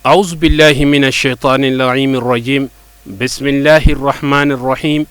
أعوذ بالله من الشيطان اللعين الرجيم. بسم الله الرحمن الرحيم.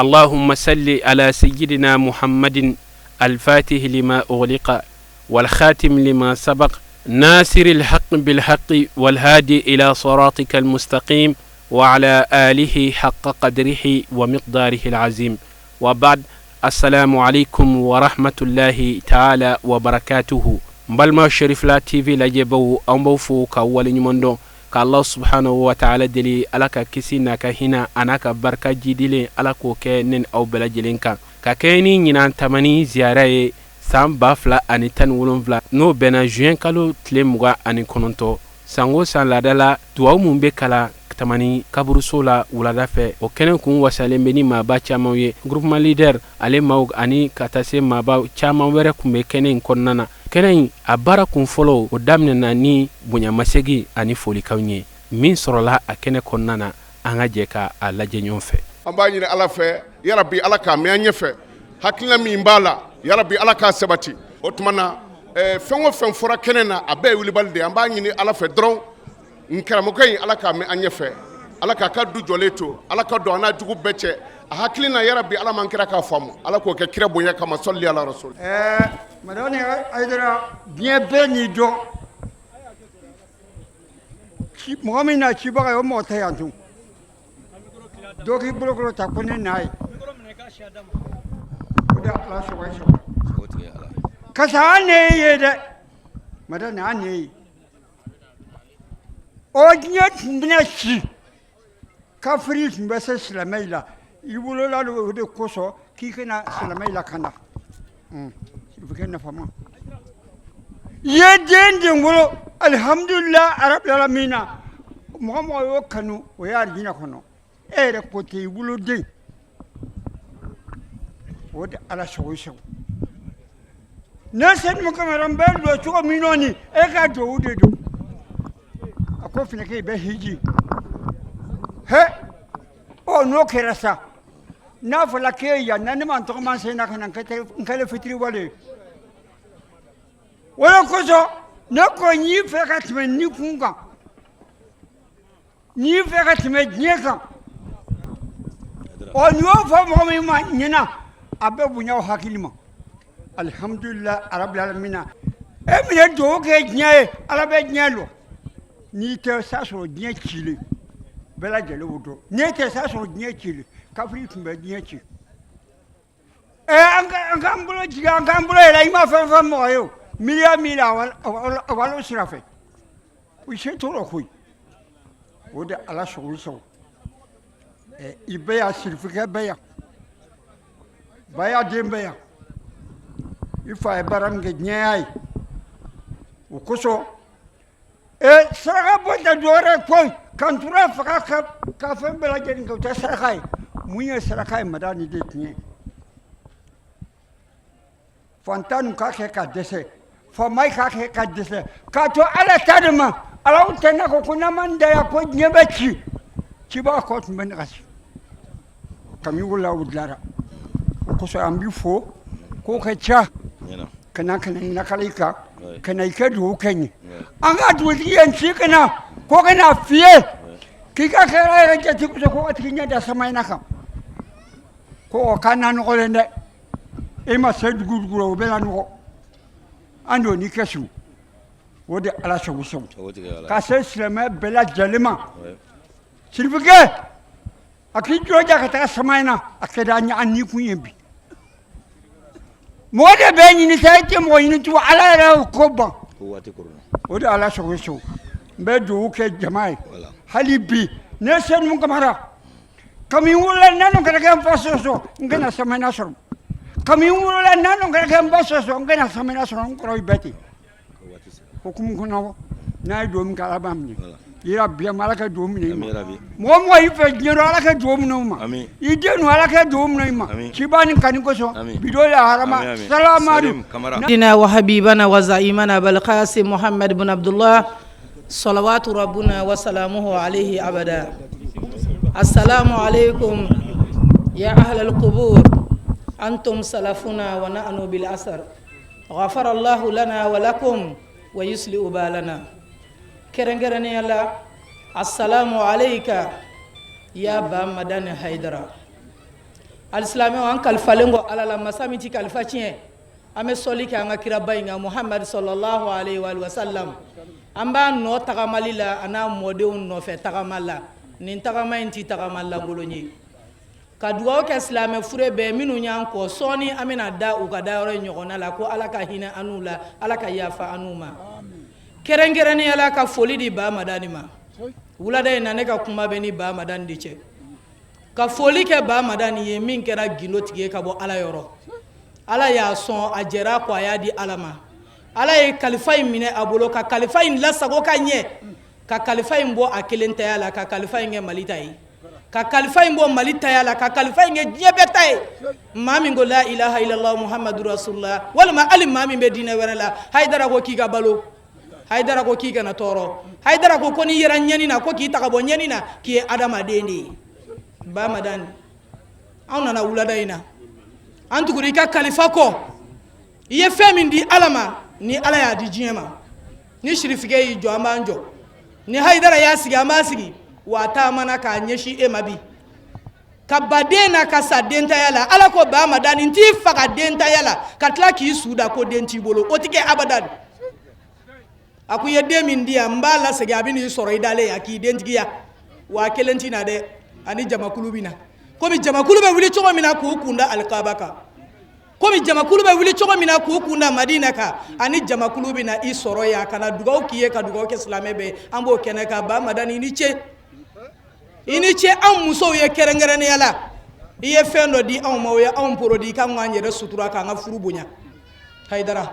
اللهم صل على سيدنا محمد الفاتح لما أغلق والخاتم لما سبق، ناصر الحق بالحق والهادي إلى صراطك المستقيم، وعلى آله حق قدره ومقداره العظيم. وبعد، السلام عليكم ورحمة الله تعالى وبركاته. N balima Cherifla TV lajɛbaw, an b'aw fo ka waleɲuman dɔn, ka Allah subhanahu wa ta'ala deli, Ala ka kisi n'a ka hinɛ a n'a ka barika jidilen, Ala k'o kɛ ne ni aw bɛɛ lajɛlen kan, ka kɛ ni ɲinan tamani ziyara ye san 2017, n'o bɛnna juin kalo tile 29. San o san laada la, duwawu mun bɛ kalan tamani kaburuso la wulada fɛ, o kɛnɛ kun wasalen bɛ ni maaba caman ye. Groupement leader ale maaw ani ka taa se maaba caman wɛrɛ tun bɛ kɛnɛ in kɔnɔna na. Kɛnɛ in a baara kun fɔlɔ, o daminɛna ni bonyamasegin ani folikanw ye. Min sɔrɔla a kɛnɛ kɔnɔna na, an ka jɛ ka a lajɛ ɲɔgɔn fɛ. An b'a ɲini Ala fɛ, yarabi, Ala k'a mɛn an ɲɛfɛ. Hakilina min b'a la, yarabi, Ala k'a sabati. O tuma na, fɛn o fɛn fɔra kɛnɛ na, a bɛɛ ye wulibali de ye. An b'a ɲini Ala fɛ dɔrɔn, n karamɔgɔkɛ in, Ala k'a mɛn an ɲɛfɛ, Ala k'a ka du jɔlen to, Ala ka don an n'a jugu bɛɛ cɛ. A hakili na, yarabi, Ala man kira k'a faamu, Ala k'o kɛ kira bonya kama. Sɔli ala rasul. Ɛɛ, Madani Hayidara, diɲɛ bɛɛ n'i dɔn. Mɔgɔ min na cibaga ye, o mɔgɔ tɛ yan tun. Dɔ k'i bolokɔrɔ ta ko ne n'a ye, o de Ala sɔgɔ sɔgɔ karisa, an ne ye dɛ. Madani, an ne ye o diɲɛ tun bɛna ci, kafiri tun bɛ se silamɛ la, i wolola o de kosɔn k'i kana silamɛ lakana. I bɛ kɛ nafama i ye den den wolo. Alihamudulila arabi alamina. Mɔgɔ mɔgɔ y'o kanu, o ye arijinɛ kɔnɔ. E yɛrɛ ko tɛ i woloden, o de Ala sago sago. Ne Sɛnimu Kamara, n bɛ lɔ cogo min nɔ nin, e ka duwawu de don. A ko finɛkɛ, i bɛ hiji he. Ɔ, n'o kɛra sa, n'a fɔra k'e yan na, ne ma n tɔgɔma sen na ka na n kɛlen fitiriwale ye. O de kosɔn ne ko n y'i fɛ ka tɛmɛ ni kun kan, n y'i fɛ ka tɛmɛ diɲɛ kan. Ɔ, n'i y'o fɔ mɔgɔ min ma ɲɛna, a bɛ bonya o hakili ma. Alihamudulila arabi alamina. E minɛ dugawu kɛ diɲɛ ye, Ala bɛ diɲɛ lɔ. N'i tɛ sa sɔrɔ diɲɛ cilen, bɛɛ lajɛlen b'o dɔn. N'e tɛ sa sɔrɔ diɲɛ cilen, kafiri tun bɛ diɲɛ ci. Ɛ, an k'an bolo jigin, an k'an bolo yɛlɛ. I ma fɛn fɛn mɔgɔ ye, o miiriya min la, a walo sira fɛ, u se t'o rɔ koyi. O de Ala sago sago. Ɛ, i bɛ yan, sirifikɛ bɛ yan, baya den bɛ yan. I fa ye baara min kɛ, diɲɛ y'a ye. O kosɔn, e saraka bɔ tɛ dɔwɛrɛ koyi, ka ntura faga ka fɛn bɛɛ lajɛlen kɛ, o tɛ saraka ye. Mun ye saraka ye? Madani de tiɲɛ. Fantan nu k'a kɛ ka dɛsɛ, faama k'a kɛ ka dɛsɛ, k'a to Ala ta de ma. Ala tɛ n'a ko ko n'an ma da yan ko diɲɛ bɛ ci, cibaa kɔ tun bɛ nagasi kami wolola o dilara. O kosɔn an b'i fo k'o ka ca ka na ka na nakali kan, ka na i ka dugawu kɛ n ye. An ka dugutigi ye n ci ka na ko ka na f'i ye k'i ka kɛ Ala yɛrɛ jate kosɔn, ko ka tigi ɲɛ da Samaɲana kan, ko o ka na nɔgɔlen dɛ. E ma se dugu dugu la, o bɛ la nɔgɔ. An don ni kɛsu, o de Ala sago sago, ka se silamɛ bɛɛ lajɛlen ma. Sirifikɛ, a k'i jɔja ka taga Samaɲana, a kɛra an ni kun ye bi. Mɔgɔ de bɛ ɲini sa, e tɛ mɔgɔ ɲini tugun, Ala yɛrɛ y'o ko ban. O de Ala sago sago. N bɛ dugawu kɛ jama ye hali bi. Ne Sɛnimu Kamara, kami n wolola nanu kɛra kɛ n fa sɔsɔ, n kana Samaɲana sɔrɔ. Kami n wolola nanu kɛra kɛ n ba sɔsɔ, n kana Samaɲana sɔrɔ. N kɔrɔ bɛɛ ten hukumu kɔnɔ. N'a ye dugawu min kɛ, Ala b'a minɛ. Yira bi ma, Ala ka dugawu minɛ i ma. Mɔgɔ mɔgɔ y'i fɛ diɲɛ rɔ, Ala ka dugawu minɛ o ma. I den nu, Ala ka dugawu minɛ i ma ciba ni kani kosɔn bido la harama salamadu. سيدنا وحبيبنا وزعيمنا بالقاسم محمد بن عبد الله، صلوات ربنا وسلامه عليه أبدا. السلام عليكم يا أهل القبور، أنتم سلفنا ونحن بالأثر. غفر الله لنا ولكم ويصلح بالنا. Kɛrɛnkɛrɛnnenya la, assalamu alayka ya Ba Madani Hayidara. Alisilamɛw, an kalifalen kɔ Ala la, masa min ti kalifa tiɲɛ, an bɛ sɔli kɛ an ka kiraba in kan, Muhamadu sallallahu alayhi wa sallam. An b'a nɔ tagamali la, a n'a mɔdenw nɔfɛ tagama la. Nin tagama in ti tagama lankolon ye. Ka dugawu kɛ silamɛ fure bɛɛ minnu y'an kɔ sɔɔni, an bɛna da u ka dayɔrɔ in ɲɔgɔnna la, ko Ala ka hinɛ an n'u la, Ala ka yafa an n'u ma. Kɛrɛnkɛrɛnnenya la, ka foli di Ba Madani ma. Wulada in na, ne ka kuma bɛ ni Ba Madani de cɛ. Ka foli kɛ Ba Madani ye, min kɛra gindo tigi ye ka bɔ Ala yɔrɔ. Ala y'a sɔn, a jɛra kɔ, a y'a di Ala ma. Ala ye kalifa in minɛ a bolo, ka kalifa in lasago ka ɲɛ, ka kalifa in bɔ a kelen taya la, ka kalifa in kɛ Mali ta ye, ka kalifa in bɔ Mali taya la, ka kalifa in kɛ diɲɛ bɛɛ ta ye. Maa min ko la ilaha illallah muhammadu rasulullah, walima hali maa min bɛ diinɛ wɛrɛ la, Hayidara ko k'i ka balo, Hayidara ko k'i kana tɔɔrɔ, Hayidara ko n'i yɛrɛ ɲɛni na, ko k'i ta ka bɔ ɲɛni na, k'i ye adamaden de ye. Ba Madani, anw nana wulada in na, an tugura i ka kalifa kɔ. I ye fɛn min di Ala ma, ni Ala y'a di diɲɛ ma, ni sirifikɛ y'i jɔ, an b'an jɔ, ni Hayidara y'a sigi, an b'a sigi. Wa a taamana k'a ɲɛsin e ma bi, ka ba den na, ka sa dentanya la. Ala ko Ba Madani, n t'i faga dentanya la ka tila k'i su da ko den t'i bolo, o tɛ kɛ abada. A ko i ye den min di yan, n b'a lasegin, a bɛ n'i sɔrɔ i dalen yan k'i dentigiya. Wa a kelen tɛ na dɛ, ani jamakulu bɛ na, komi jamakulu bɛ wuli cogo min na k'u kunda alikaba kan, komi jamakulu bɛ wuli cogo min na k'u kunda Madina kan, ani jamakulu bɛ na i sɔrɔ yan ka na dugawu k'i ye, ka dugawu kɛ silamɛ bɛɛ. An b'o kɛnɛ kan. Ba Madani, i ni ce, i ni ce. Anw musow ye kɛrɛnkɛrɛnnenya la, i ye fɛn dɔ di anw ma, o ye anw porodi k'an k'an yɛrɛ sutura, k'an ka furu bonya. Hayidara,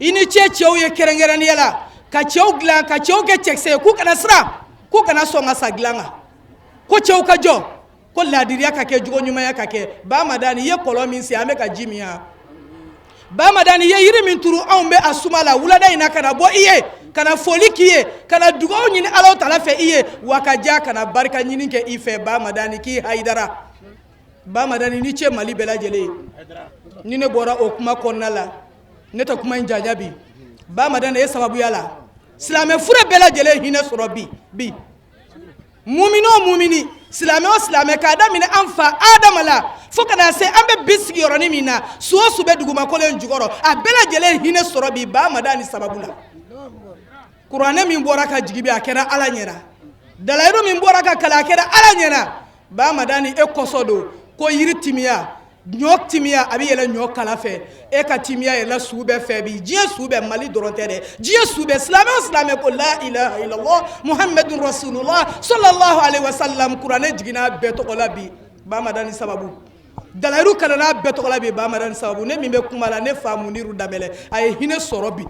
i ni ce. Cɛw ye kɛrɛnkɛrɛnnenya la, ka cɛw dilan, ka cɛw kɛ cɛkisɛ ye, k'u kana siran, k'u kana sɔn ka sa dilan kan, ko cɛw ka jɔ, ko laadiriya ka kɛ, jogo ɲumanya ka kɛ. Ba Madani, i ye kɔlɔn min sen, an bɛ ka ji min yan. Ba Madani, i ye yiri min turu, anw bɛ a suma la. Wulada in na, ka na bɔ i ye, ka na foli k'i ye, ka na dugawu ɲini Ala tala fɛ i ye, wa ka ja ka na barika ɲini kɛ i fɛ. Ba Madani, k'i Hayidara. Ba Madani, ni ce Mali bɛɛ lajɛlen ye. Ni ne bɔra o kuma kɔnɔna la, ne tɛ kuma in janya bi. Ba Madani e sababuya la, silamɛ fure bɛɛ lajɛlen hinɛ sɔrɔ bi. Bi mumini o mumini, silamɛ o silamɛ, k'a daminɛ an fa Adama la fo ka na se an bɛ bi sigiyɔrɔnin min na, su o su bɛ dugumakolo in jukɔrɔ, a bɛɛ lajɛlen hinɛ sɔrɔ bi Ba Madani sababu la. Kuranɛ min bɔra ka jigin bi, a kɛra Ala ɲɛna. Dalayiru min bɔra ka kalan, a kɛra Ala ɲɛna. Ba Madani, e kɔsɔ don ko yiri timiya, ɲɔ timiya, a bɛ yɛlɛ ɲɔ kala fɛ. E ka timiya yɛlɛ su bɛɛ fɛ bi, diɲɛ su bɛɛ, Mali dɔrɔn tɛ dɛ, diɲɛ su bɛɛ, silamɛ o silamɛ ko la ilaha illallah muhammadun rasulullah sallallahu alaihi wasallam, kuranɛ jiginna bɛɛ tɔgɔ la bi Ba Madani sababu. Dalayiru kalanna bɛɛ tɔgɔ la bi Ba Madani sababu. Ne min bɛ kuma la, ne fa Muniru Danbɛlɛ, a ye hinɛ sɔrɔ bi.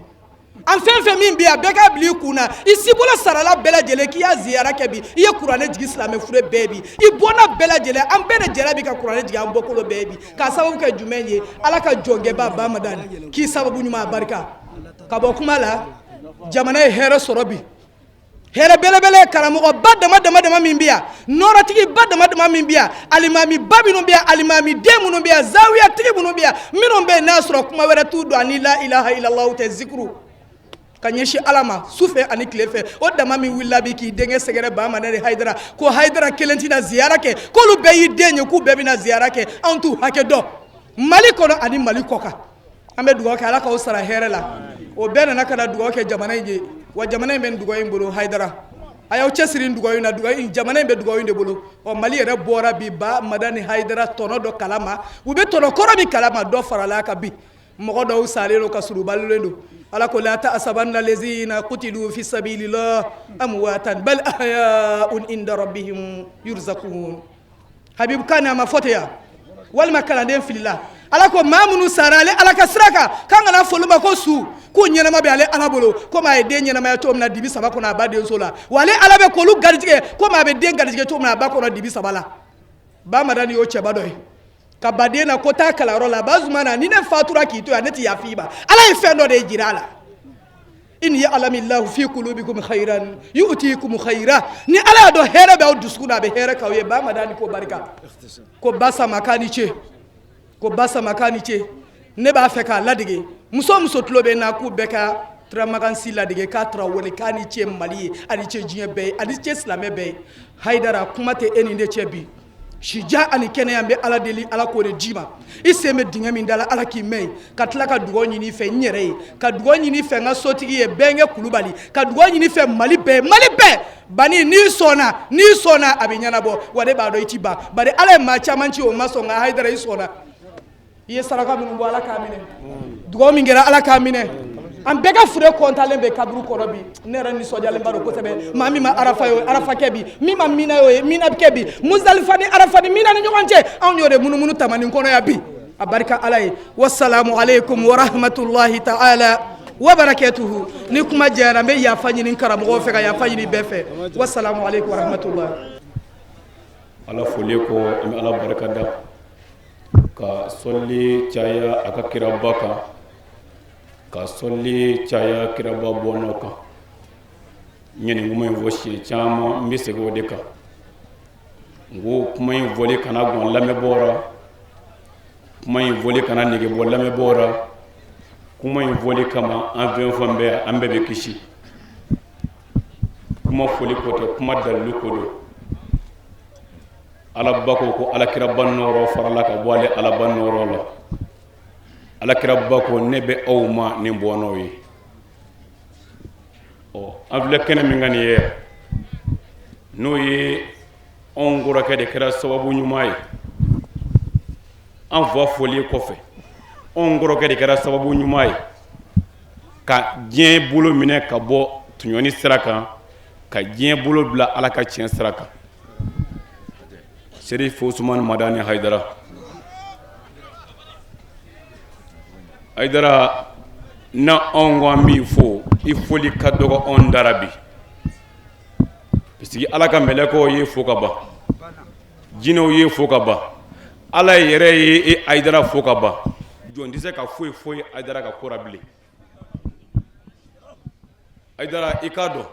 An fɛn fɛn min bi, a bɛɛ k'a bila i kun na, i sibolo sarala bɛɛ lajɛlen k'i y'a ziyara kɛ bi. I ye kuranɛ jigin silamɛ fure bɛɛ bi, i bɔnna bɛɛ lajɛlen, an bɛɛ de jɛra bi ka kuranɛ jigin an bɔkolo bɛɛ bi, k'a sababu kɛ jumɛn ye? Ala ka jɔnkɛba Ba Madani k'i sababu ɲuman, a barika. Ka bɔ kuma la, jamana ye hɛrɛ sɔrɔ bi, hɛrɛ belebele. Karamɔgɔba dama dama dama min bɛ yan, nɔrɔtigiba dama dama min bɛ yan, alimamiba minnu bɛ yan, alimami den minnu bɛ yan, zawiyatigi minnu bɛ yan, minnu bɛ yen n'a sɔrɔ kuma wɛrɛ t'u dɔn ani la ilaha illallah tɛ, zikuru ka ɲɛsin Ala ma su fɛ ani tile fɛ, o dama min wulila bi k'i denkɛ sɛgɛrɛ Ba Madani Hayidara, ko Hayidara kelen tɛna ziyara kɛ, k'olu bɛɛ y'i den ye, k'u bɛɛ bɛna ziyara kɛ. Anw t'u hakɛ dɔn Mali kɔnɔ ani Mali kɔ kan. An bɛ dugawu kɛ, Ala k'aw sara hɛrɛ la. O bɛɛ nana ka na dugawu kɛ jamana in ye, wa jamana in bɛ dugawu in bolo. Hayidara, a y'aw cɛsiri dugawu in na, dugawu in, jamana in bɛ dugawu in de bolo. Ɔ, Mali yɛrɛ bɔra bi Ba Madani Hayidara tɔnɔ dɔ kalama, u bɛ tɔnɔ kɔrɔ min kalama, dɔ farala kan bi. Mɔgɔ dɔw salen don ka sɔrɔ u balolen don. Ala ko la tahsabanna lezina kutilu fi sabilillah amwatan bal ahya'un inda rabbihim yurzaqun. Habibu kan a ma fɔ ten yan, walima kalanden filila. Ala ko maa minnu sara ale Ala ka sira kan, k'an kana fɔ olu ma ko su, k'u ɲɛnama bɛ ale Ala bolo, komi a ye den ɲɛnamaya cogo min na dibi 3 kɔnɔ a ba denso la, wa ale Ala bɛ k'olu garijɛgɛ komi a bɛ den garijɛgɛ cogo min na a ba kɔnɔ dibi 3 la. Ba Madani y'o cɛba dɔ ye ka ba den na ko taa kalanyɔrɔ la. Bazumana, ni ne fatura k'i to yan, ne tɛ yafa i ma. Ala ye fɛn dɔ de jira a la: in ya'lamillahu fi qulubikum khairan yu'tikum khaira. Ni Ala y'a dɔn hɛrɛ bɛ aw dusukun na, a bɛ hɛrɛ k'aw ye. Ba Madani ko barika, ko ba sama k'a ni ce, ko ba sama k'a ni ce. Ne b'a fɛ k'a ladege, muso muso tulo bɛ n na, k'u bɛɛ ka Turamagansi ladege k'a Tarawele k'a ni ce Mali ye, a ni ce diɲɛ bɛɛ ye, a ni ce silamɛ bɛɛ ye. Hayidara, kuma tɛ e ni ne cɛ bi. Sija ani kɛnɛya, n bɛ Ala deli, Ala k'o de d'i ma. I sen bɛ dingɛ min da la, Ala k'i mɛn yen. Ka tila ka dugawu ɲini i fɛ n yɛrɛ ye, ka dugawu ɲini i fɛ n ka sotigi ye bɛnkɛ Kulubali, ka dugawu ɲini i fɛ Mali bɛɛ, Mali bɛɛ. Bani, n'i sɔnna, n'i sɔnna, a bɛ ɲɛnabɔ. Wa ne b'a dɔn i ti ban, bari Ala ye maa caman ci o ma sɔn, nka Hayidara, i sɔnna. I ye saraka minnu bɔ, Ala k'a minɛ. Dugawu min kɛra, Ala k'a minɛ. An bɛɛ ka fure kɔntalen bɛ kaburu kɔrɔ bi. Ne yɛrɛ nisɔndiyalenba don kosɛbɛ. Maa min ma arafa ye, o ye arafa kɛ bi. Min ma mina ye, o ye mina kɛ bi. Muzalifa ni arafa ni mina ni ɲɔgɔn cɛ, anw y'o de munumunu tamani kɔnɔ yan bi. A barika Ala ye. Wasalamu aleykum warahmatulahi taala wabarakatuhu. Ni kuma janyara, n bɛ yafa ɲini karamɔgɔw fɛ, ka yafa ɲini bɛɛ fɛ. Wasalamu aleykum warahmatulahi. Ala foli kɔ, an bɛ Ala barika da ka sɔli caya a ka kiraba kan, ka sɔli caya kiraba bɔnnaw kan. N ye nin kuma in fɔ siɲɛ caman, n bɛ segin o de kan. N ko kuma in fɔli kana gan lamɛnbaaw ra, kuma in fɔli kana nege bɔ lamɛnbaaw ra. Kuma in fɔli kama, an fɛn fɛn bɛ, an bɛɛ bɛ kisi. Kuma fɔli ko tɛ, kuma dalilu ko don. Alaba ko ko alakiraba nɔɔrɔ farala ka bɔ ale alaba nɔɔrɔ la. Alakiraba ko ne bɛ aw ma ni bɔnnaw ye. Ɔ, an filɛ kɛnɛ min kan nin ye, n'o ye anw kɔrɔkɛ de kɛra sababu ɲuman ye. An fa foli kɔfɛ, anw kɔrɔkɛ de kɛra sababu ɲuman ye ka diɲɛ bolo minɛ ka bɔ tɔɲɔni sira kan, ka diɲɛ bolo bila Ala ka tiɲɛ sira kan. Serif Usumani Madani Hayidara, Hayidara, na anw ko an b'i fo, i foli ka dɔgɔ anw dara bi, parce que Ala ka mɛlɛkɛw ye fo ka ban, jinɛw ye fo ka ban, Ala yɛrɛ ye e Hayidara fo ka ban. Jɔn tɛ se ka foyi foyi Hayidara ka ko ra bilen. Hayidara, i k'a dɔn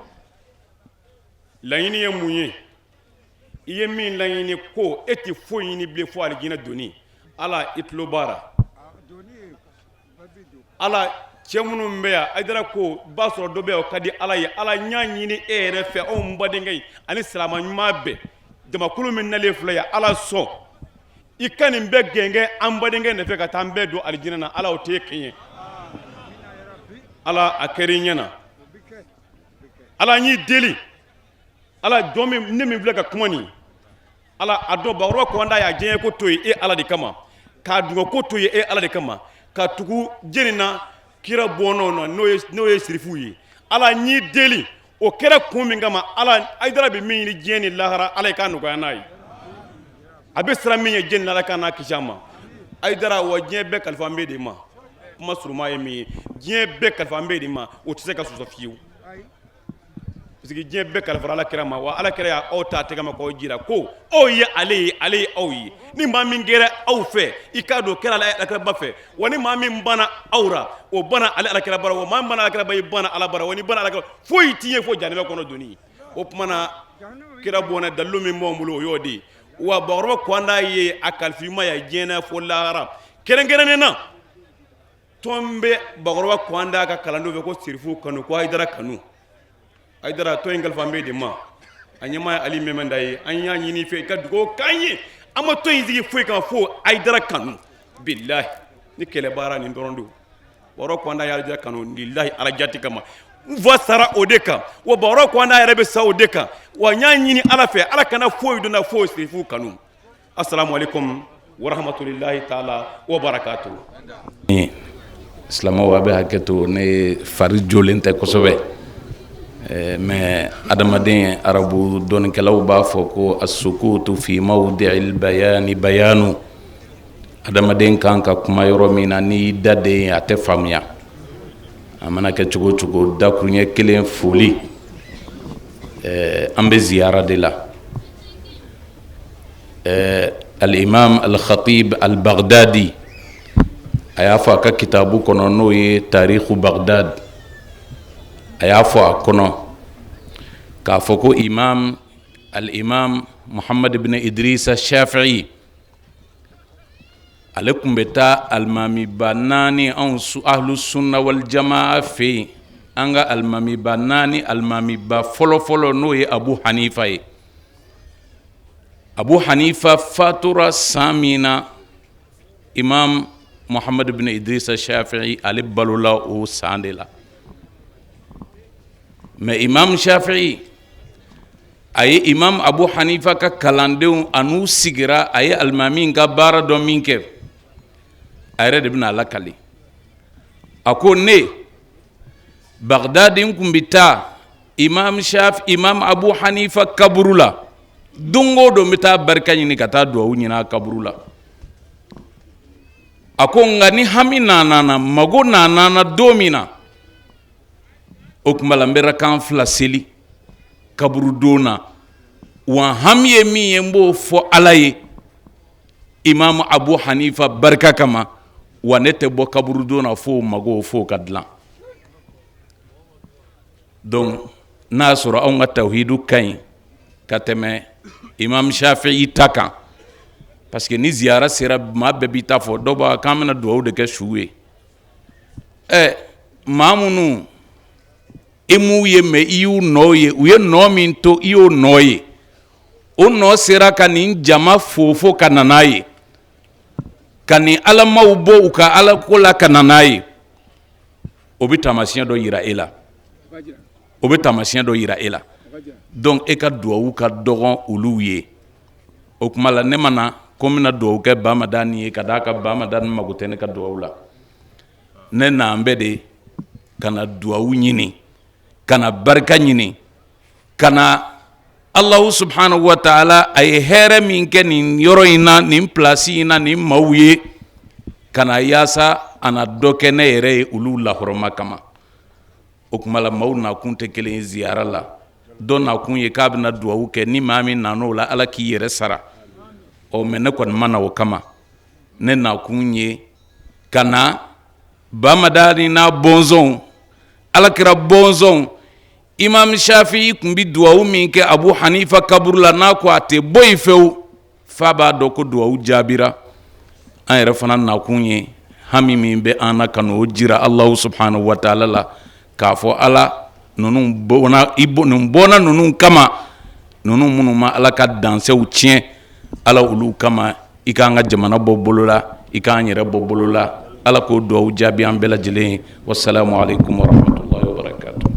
laɲini ye mun ye. I ye min laɲini ko e tɛ foyi ɲini bilen fo alijinɛ donni. Ala, i tulo b'a ra. Ala, cɛ minnu bɛ yan, Hayidara ko b'a sɔrɔ dɔ bɛ yan, o ka di Ala ye. Ala, n y'a ɲini e yɛrɛ fɛ, anw badenkɛ in ani silama ɲuman bɛɛ, jamakulu min nalen filɛ yan, Ala sɔn i ka nin bɛɛ gɛngɛ an badenkɛ nɔfɛ ka taa an bɛɛ don alijinɛ na. Ala, o tɛ kɛɲɛ. Ala, a kɛra i ɲɛ na. Ala, n y'i deli. Ala, jɔn min, ne min filɛ ka kuma nin, Ala, a dɔn bakɔrɔba kɔnda y'a diɲɛ ko to ye e Ala de kama, k'a dungɔ ko to ye e Ala de kama, ka tugu jɛni na kira bɔnnaw na, n'o ye sirifuw ye. Ala, n y'i deli, o kɛra kun min kama, Ala, Hayidara bɛ min ɲini diɲɛ ni lahara, Ala, i k'a nɔgɔya n'a ye. A bɛ siran min ye diɲɛ ni lahara, k'a n'a kisi a ma. Hayidara, wa diɲɛ bɛɛ kalifa n bɛ de ma. Kuma suruma ye min ye, diɲɛ bɛɛ kalifa n bɛ de ma, o tɛ se ka sɔsɔ fiyewu, parce que diɲɛ bɛɛ kalifara ala kira ma. Wa ala kira y'aw ta tɛgɛ ma k'aw jira ko aw ye ale ye, ale ye aw ye. Ni maa min kɛra aw fɛ, i k'a dɔn kɛra ala kiraba fɛ. Wa ni maa min banna aw ra, o banna ale ala kira bara. Wa maa min banna ala kiraba, i banna ala bara. Wa ni banna ala kira, foyi t'i ye fo janɛmɛ kɔnɔ donni. O tuma na, kira bɔnna, dalilu min b'anw bolo, o y'o de ye. Wa bakɔrɔba kɔnda ye a kalifa ma ya diɲɛ na fo lahara. Kɛrɛnkɛrɛnnen na, tɔn bɛ bakɔrɔba kɔnda ka kalandenw fɛ ko sirifu kanu, ko Hayidara kanu. Hayidara, tɔn in kalifa bɛ de ma, a ɲɛmaa ye Ali Mɛmɛnda ye. An y'a ɲini fɛ i ka dugawu k'an ye. An ma tɔn in sigi foyi kama fo Hayidara kanu. Bilahi, ni kɛlɛ baara nin dɔrɔn don. Bakɔrɔba kɔnda ye Hayidara kanu lilahi, Ala jati kama. N fa sara o de kan, wa bakɔrɔba kɔnda yɛrɛ bɛ sa o de kan. Wa n y'a ɲini Ala fɛ, Ala kana foyi donna fo sirifu kanu. Assalamu alaikum warahmatullahi taala wa barakatuh. Silamɛw, a bɛ hakɛ to, ne fari jolen tɛ kosɛbɛ, mais adamaden, arabu dɔnnikɛlaw b'a fɔ ko asukutu fi mawdi'il bayani bayanu. Adamaden kan ka kuma yɔrɔ min na, n'i da den a tɛ faamuya. A mana kɛ cogo o cogo, dakuruɲɛ kelen foli. An bɛ ziyara de la. Al-imam al-khatib al-baghdadi, a y'a fɔ a ka kitabu kɔnɔ, n'o ye tarihu Baghdad, a y'a fɔ a kɔnɔ k'a fɔ ko imam al-imam Muhammad ibn Idrisa Shafi'i, ale tun bɛ taa alimamiba naani anw ahlu sunna wal jamaa fɛ yen. An ka alimamiba naani, alimamiba fɔlɔfɔlɔ, n'o ye Abu Hanifa ye. Abu Hanifa fatura san min na, Imam Muhammad bin Idrisa Shafi'i, ale balola o san de la. Mais Imam Shafi'i, a ye Imam Abu Hanifa ka kalandenw, a n'u sigira, a ye alimami ka baara dɔ min kɛ, a yɛrɛ de bɛna a lakali. A ko: ne Bagdadi, n kun bɛ taa Imam Shafi, Imam Abu Hanifa kaburu la don o don, n bɛ taa barika ɲini ka taa duwawu ɲini a kaburu la. A ko nka ni hami nana na, mago nana na don min na, o tuma la n bɛ rakan 2 seli kaburudon na, wa hami ye min ye, n b'o fɔ Ala ye Imam Abu Hanifa barika kama, wa ne tɛ bɔ kaburudon na f'o mago f'o ka dilan. Donc n'a y'a sɔrɔ anw ka tawhidu ka ɲi ka tɛmɛ Imam Shafi'i ta kan, parce que ni ziyara sera, maa bɛɛ b'i ta fɔ. Dɔw b'a k'an bɛna dugawu de kɛ su ye. Ɛ, maa minnu i m'u ye, mais i y'u nɔ ye, u ye nɔ min to, i y'o nɔ ye, o nɔ sera ka nin jama fofo ka na n'a ye, ka nin alamaw bɔ u ka alako la ka na n'a ye, o bɛ taamasiyɛn dɔ yira e la, o bɛ taamasiyɛn dɔ yira e la. Donc e ka duwawu ka dɔgɔn olu ye. O kuma la, ne ma na ko n bɛna duwawu kɛ Bamadani ye, ka d'a kan Bamadani mago tɛ ne ka duwawu la. Ne n'an bɛɛ de ka na duwawu ɲini, ka na barika ɲini, ka na Alahu subhanahu wa taala, a ye hɛrɛ min kɛ nin yɔrɔ in na, nin pilasi in na, nin maaw ye, ka na yaasa a na dɔ kɛ ne yɛrɛ ye olu lahɔrɔma kama. O kuma la, maaw nakun tɛ kelen ye ziyara la. Dɔ nakun ye k'a bɛna duwawu kɛ, ni maa min nan'o la, Ala k'i yɛrɛ sara. Ɔ, mais ne kɔni ma na o kama. Ne nakun ye ka na Bamadani n'a bɔnsɔnw, Alakira bɔnsɔnw. Imam Shafi'i tun bɛ duwawu min kɛ Abu Hanifa kaburu la, n'a ko a tɛ bɔ yen fewu f'a b'a dɔn ko duwawu jaabira, an yɛrɛ fana nakun ye hami min bɛ an na, ka n'o jira Alahu subhanahu wa taala la, k'a fɔ Ala, ninnu bɔnna, i nin bɔnna ninnu kama, ninnu minnu ma Ala ka dansɛw tiɲɛ, Ala, olu kama i k'an ka jamana bɔ bolo la, i k'an yɛrɛ bɔ bolo la. Ala k'o duwawu jaabi an bɛɛ lajɛlen ye. Wasalamu alaikum warahmatullahi wabarakatuh.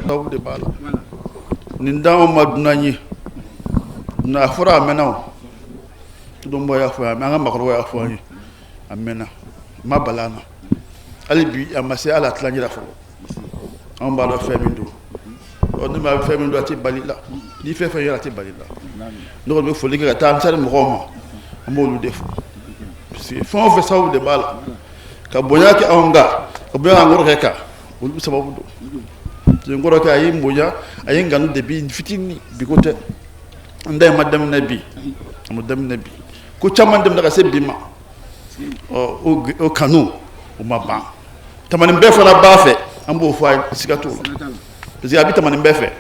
Sababu de b'a la. Nin d'anw ma dunan ye. A fɔra, a mɛnna. O dɔnbɔ y'a fɔ an, an ka maakɔrɔba y'a fɔ an ye, a mɛnna, ma bala an na. Hali bi a ma se hali a tilancɛ la fɔlɔ. Anw b'a dɔn fɛn min don. Ɔ, ni maa bɛ fɛn min don, a tɛ bali la. N'i fɛn fɛn yɛrɛ, a tɛ bali la. Ne kɔni bɛ foli kɛ ka taa ansari mɔgɔw ma. An b'olu de fo, parce que fɛn o fɛn, sababu de b'a la. Ka bonya kɛ anw kan, ka bonya an kɔrɔkɛ kan, olu sababu don. N kɔrɔkɛ, a ye n bonya, a ye n kanu depuis fitinin. Bi ko tɛ, n da ma daminɛ bi, a ma daminɛ bi. Ko caman daminɛ ka se bi ma. Ɔ, o kanu, o ma ban. Tamani bɛɛ fana b'a fɛ, an b'o fɔ a ye, siga t'o la, parce que a bɛ tamani bɛɛ fɛ.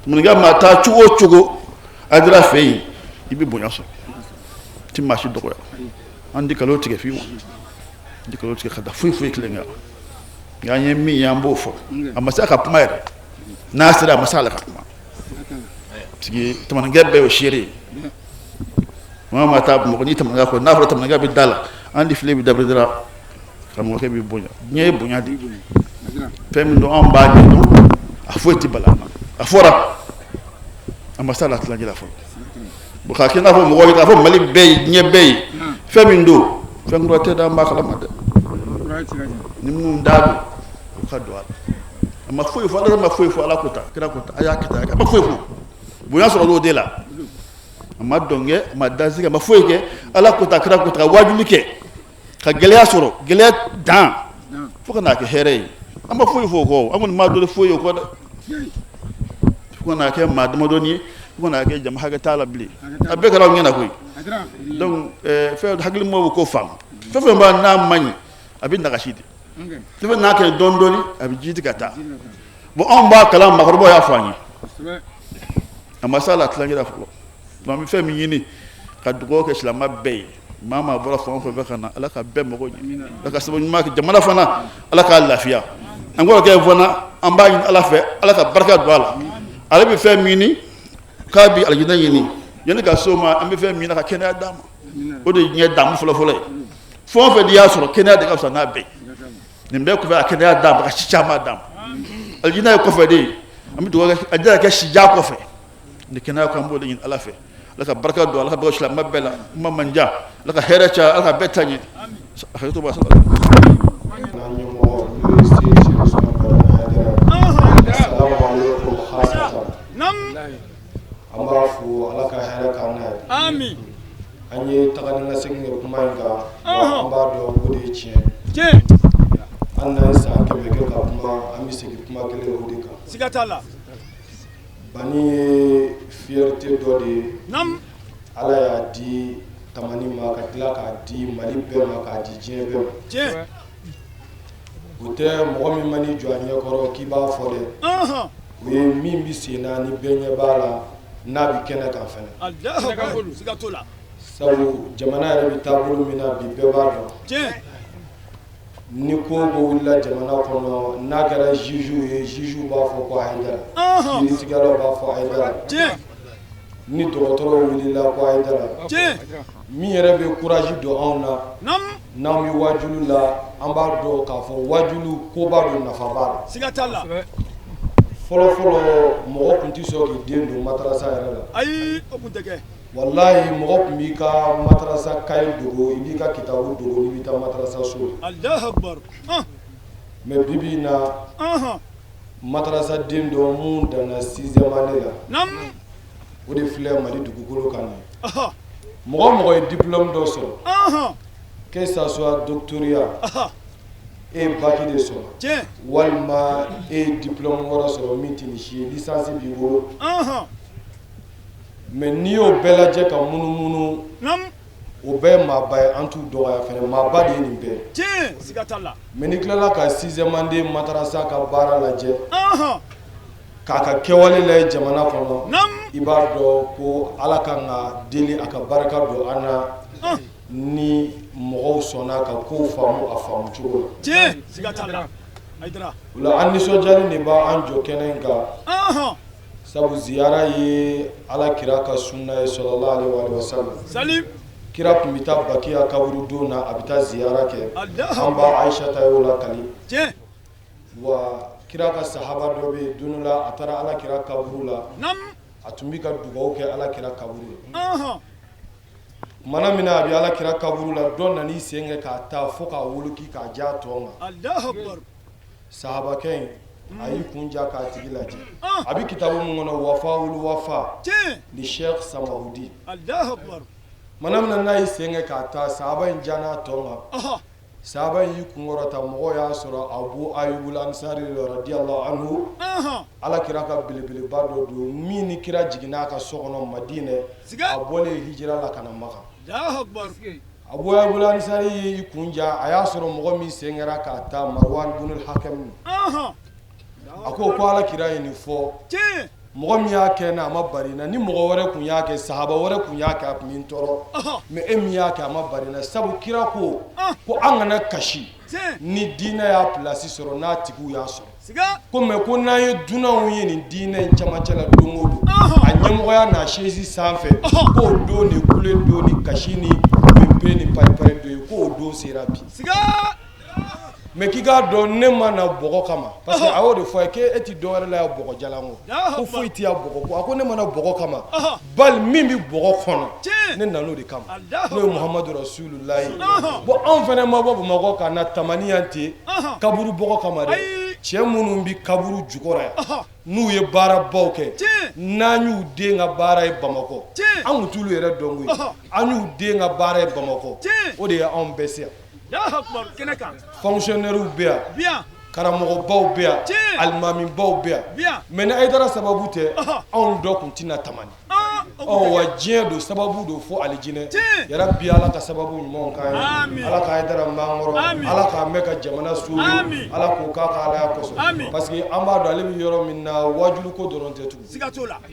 Tamanikɛ maa taa cogo o cogo Hayidara fɛ yen, i bɛ bonya sɔrɔ, ti maa si dɔgɔya. An tɛ kalon tigɛ fiyewu, an tɛ kalon tigɛ ka da foyi foyi kelen kan. Nka an ye min ye, an b'o fɔ. A ma se a ka kuma yɛrɛ, n'a sera, a ma se ale ka kuma, parce que tamanikɛ bɛɛ y'o seere ye. Maa maa taa Bamakɔ, n'i tamanikɛ kɔ, n'a fɔra tamanikɛ bɛ da la, an di file bɛ dabiri dɔrɔn, karamɔgɔkɛ b'i bonya. Diɲɛ ye bonya de ye. Fɛn min don, anw b'a ɲɛdɔn, a foyi tɛ bala an na. A fɔra, a ma se a la tilancɛ la fɔlɔ. Bon, k'a kɛ i n'a fɔ mɔgɔw ye, k'a fɔ Mali bɛɛ ye, diɲɛ bɛɛ ye, fɛn min don, fɛn kura tɛ dɛ, an b'a kalama dɛ. Ni minnu da don, u ka don a la. A ma foyi fɔ, Ala ma foyi fɔ, Ala ko tan, kira ko tan, a y'a kɛ tan, a ma foyi fɔ. Bonya sɔrɔ l'o de la. A ma dɔn kɛ, a ma dansigi, a ma foyi kɛ. Ala ko tan, kira ko tan, ka wajuli kɛ, ka gɛlɛya sɔrɔ, gɛlɛya dan fo ka n'a kɛ hɛrɛ ye. An ma foyi fɔ o kɔ, an kɔni m'a dɔn foyi o kɔ dɛ, fo ka n'a kɛ maa damadɔni ye, fo ka n'a kɛ jama hakɛ t'a la bilen. A bɛɛ kɛra aw ɲɛna koyi. Donc fɛn hakilimaw bɛ ko faamu. Fɛn fɛn b'a n'a man ɲi, a bɛ nagasi de. Fɛn fɛn n'a kɛ dɔɔni dɔɔni, a bɛ ji di ka taa. Bon, anw b'a kalan, maakɔrɔbaw y'a fɔ an ye, a ma se a la tilancɛ la fɔlɔ. Donc an bɛ fɛn min ɲini, ka dugawu kɛ silamɛ bɛɛ ye. Maa maa bɔra fan o fan fɛ ka na, Ala ka bɛɛ mago ɲɛ, Ala ka sababu ɲuman kɛ. Jamana fana, Ala k'a lafiya. An kɔrɔkɛ fana, an b'a ɲini Ala fɛ, Ala ka barika don a la. Ale bɛ fɛn min ɲini, k'a bɛ alijinɛ ɲini. Yanni ka se o ma, an bɛ fɛn min ɲini, ka kɛnɛya d'a ma. O de ye diɲɛ damu fɔlɔfɔlɔ ye. Fɛn o fɛn n'i y'a sɔrɔ, kɛnɛya de ka fisa n'a bɛɛ. Nin bɛɛ kɔfɛ, a kɛnɛya d'a ma, ka si caman d'a ma. Alijinɛ ye kɔfɛ de ye. An bɛ dugawu kɛ alijinɛ ka kɛ sijan kɔfɛ ni kɛnɛya ko. An b'o de ɲini Ala fɛ. Ala ka barika don, Ala ka barika silamɛ bɛɛ la. Kuma man jan. Ala ka hɛrɛ caya, Ala ka bɛɛ ta ɲɛ. A hakɛ to b'a sɔrɔ. N'an ɲɛmɔgɔ n'o ye Seyidi Sɛki Usumani Madani Hayidara ye, salamu aleykum khasatan. An b'a fo, Ala ka hɛrɛ k'an n'a ye. Amin. An ye taga ni ka segin kɛ kuma in kan wa, an b'a dɔn o de ye tiɲɛ. An n'an ye san 100 kɛ ka kuma, an bɛ segin kuma kelen o de kan. Siga t'a la. Bani ye fierté dɔ de ye. Ala y'a di Tamani ma, ka tila k'a di Mali bɛɛ ma, k'a di diɲɛ bɛɛ ma. O tɛ mɔgɔ min man'i jɔ a ɲɛkɔrɔ k'i b'a fɔ dɛ. O ye min bɛ sen na ni bɛɛ ɲɛ b'a la, n'a bɛ kɛnɛ kan fɛnɛ. Alahu akbar, siga t'o la. Sabu jamana yɛrɛ bɛ taabolo min na bi, bɛɛ b'a dɔn. Ni ko o ko wulila jamana kɔnɔ, n'a kɛra juge ye, juge b'a fɔ ko Hayidara, kiiritigɛlaw b'a fɔ Hayidara, ni dɔgɔtɔrɔw wulila ko Hayidara. Min yɛrɛ bɛ courage don anw na, n'an bɛ wajulu la, an b'a dɔn k'a fɔ wajulu koba don, nafa b'a la. Siga t'a la. Fɔlɔ fɔlɔ, mɔgɔ tun tɛ sɔn k'i den don madarasa yɛrɛ la. Ayi, o tun tɛ kɛ. Walayi, mɔgɔ tun b'i ka madarasa kaye dogo, i b'i ka kitabu dogo n'i bɛ taa madarasa so la. Alahu akbar. Mais bi bi in na, madarasa den dɔ mun danna sixième année la, o de filɛ Mali dugukolo kan nin ye. Mɔgɔ o mɔgɔ ye diplôme dɔ sɔrɔ, que ça soit doctorat, e ye bac de sɔrɔ, walima e ye diplôme wɛrɛ sɔrɔ min tɛ nin si ye, licence b'i bolo, mais n'i y'o bɛɛ lajɛ ka munumunu, o bɛɛ ye maaba ye. An t'u dɔgɔya fɛnɛ, maaba de ye nin bɛɛ ye. Tiɲɛ, siga t'a la. Mais n'i tilala ka sixième année madarasa ka baara lajɛ, k'a ka kɛwale lajɛ jamana kɔnɔ, i b'a dɔn ko Ala kan ka deli a ka barika don an na, ni mɔgɔw sɔnna ka kow faamu a faamu cogo la. Tiɲɛ, siga t'a la, Hayidara. O la, an nisɔndiyalen de b'an jɔ kɛnɛ in kan, sabu ziyara ye Ala kira ka sunna ye, sallallahu alaihi wa sallam. Salim. Kira tun bɛ taa Bakiya kaburudon na, a bɛ taa ziyara kɛ. An ba Ayisata y'o lakali. Wa kira ka sahaba dɔ bɛ yen, don dɔ la a taara Ala kira kaburu la, a tun bɛ ka dugawu kɛ Ala kira kaburu la. Kumana min na a bɛ Ala kira kaburu la, dɔ nan'i sen kɛ k'a ta fo k'a woloki k'a ja tɔn kan. Alahu akbar. Sahabakɛ in a y'i kun ja k'a tigi lajɛ. A bɛ kitabu min kɔnɔ, Wafawul Wafa li Sheikh Samahudi. Alahu akbar. Kumana min na n'a y'i sen kɛ k'a ta, sahaba in jana tɔn kan. Sahaba in y'i kun kɔrɔta, mɔgɔw y'a sɔrɔ Abu Ayubul Ansari radiyallahu anhu, Ala kira ka belebeleba dɔ don min ni kira jiginna a ka so kɔnɔ Madinɛ, a bɔlen hijira la ka na Makan. Alahu akbar. Abu Ayubul Ansari y'i kun ja, a y'a sɔrɔ mɔgɔ min sen kɛra k'a ta, Marwan bunul Hakam. A ko ko Ala kira ye nin fɔ, mɔgɔ min y'a kɛ na, a ma bari na. Ni mɔgɔ wɛrɛ tun y'a kɛ, sahaba wɛrɛ tun y'a kɛ, a tun bɛ n tɔɔrɔ, mais e min y'a kɛ, a ma bari na, sabu kira ko ko an kana kasi ni diinɛ y'a place sɔrɔ, n'a tigiw y'a sɔrɔ ko, mais ko n'an ye dunanw ye nin diinɛ in camancɛ la don o don, a ɲɛmɔgɔya n'a chaise sanfɛ, k'o don de kule don ni kasi ni pepe ni paripari don ye, k'o don sera bi. Mais k'i k'a dɔn, ne ma na bɔgɔ kama, parce que a y'o de fɔ a ye k'e ti dɔwɛrɛ la yan bɔgɔ jalan kɔ, ko foyi tɛ yan bɔgɔ kɔ. A ko ne ma na bɔgɔ kama, bali min bɛ bɔgɔ kɔnɔ, ne nan'o de kama, n'o ye Muhamadu Rasululayi. Bon, anw fana ma bɔ Bamakɔ ka na Tamani yan ten kaburu bɔgɔ kama dɛ. Cɛ minnu bɛ kaburu jukɔrɔ yan, n'u ye baarabaw kɛ, n'an y'u den ka baara ye Bamakɔ, an tun t'olu yɛrɛ dɔn koyi, an y'u den ka baara ye Bamakɔ, o de ye anw bɛɛ se yan. Fonctionnaires bɛ yan, karamɔgɔbaw bɛ yan, alimamibaw bɛ yan, mais ni Hayidara sababu tɛ, anw dɔ tun tɛna Tamani. Ɔ wa, diɲɛ don, sababu don fo alijinɛ. Yarabi, Ala ka sababu ɲumanw k'an ye. Ala ka Hayidara mɛn kɔrɔ, Ala k'a mɛn ka jamana sauver, Ala k'o k'a ka Alaya kosɔn, parce que an b'a dɔn ale bɛ yɔrɔ min na, wajuluko dɔrɔn tɛ tugun,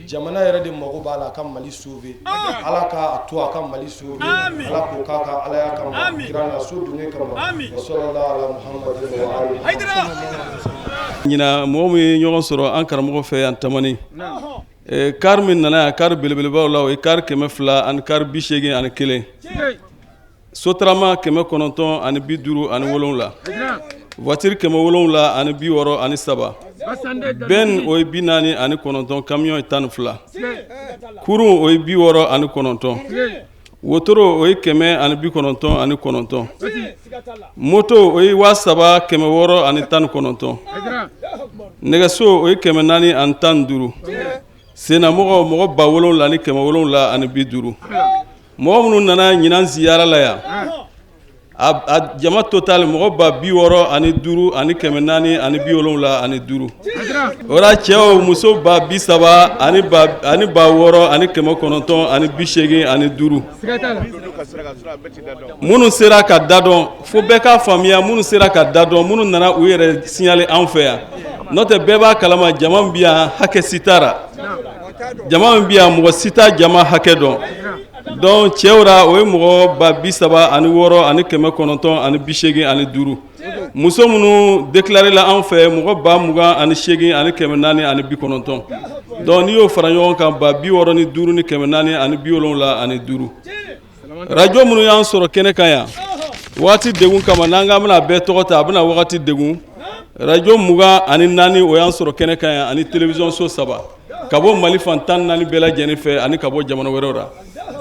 jamana yɛrɛ de mago b'a la a ka Mali sauver. Ala k'a to a ka Mali sauver, Ala k'o k'a ka Alaya kama, kira na so dunge kama. Wa sallallahu ala Muhammadin wa alihi. Ɲinan mɔgɔ min ye ɲɔgɔn sɔrɔ an karamɔgɔ fɛ yan Tamani, car min nana yan, car belebelebaw la, o ye car 200 ani car 81, sotarama 957, voiture 763, benne o ye 49, camion ye 12, kurun o ye 69, wotoro o ye 199, moto o ye 3619, nɛgɛso o ye 415, sennamɔgɔ mɔgɔ 7750. Mɔgɔ minnu nana ɲinan ziyara la yan, a jama total mɔgɔ 65475. O la cɛw muso 30 ani 6985. Minnu sera ka da dɔn, fo bɛɛ k'a faamuya, minnu sera ka da dɔn, minnu nana u yɛrɛ signaler anw fɛ yan, n'o tɛ bɛɛ b'a kalama jama min bɛ yan hakɛ si t'a ra, jama min bɛ yan mɔgɔ si t'a jama hakɛ dɔn. Donc cɛw ra o ye mɔgɔ 36985. Muso minnu déclaré la anw fɛ mɔgɔ 28490. Donc n'i y'o fara ɲɔgɔn kan 65475. Radio minnu y'an sɔrɔ kɛnɛ kan yan, waati degun kama n'an k'an bɛna bɛɛ tɔgɔ ta, a bɛna wagati degun. Radio 24 o y'an sɔrɔ kɛnɛ kan yan, ani télévision so 3 ka bɔ Mali fan 14 bɛɛ lajɛlen fɛ ani ka bɔ jamana wɛrɛw la.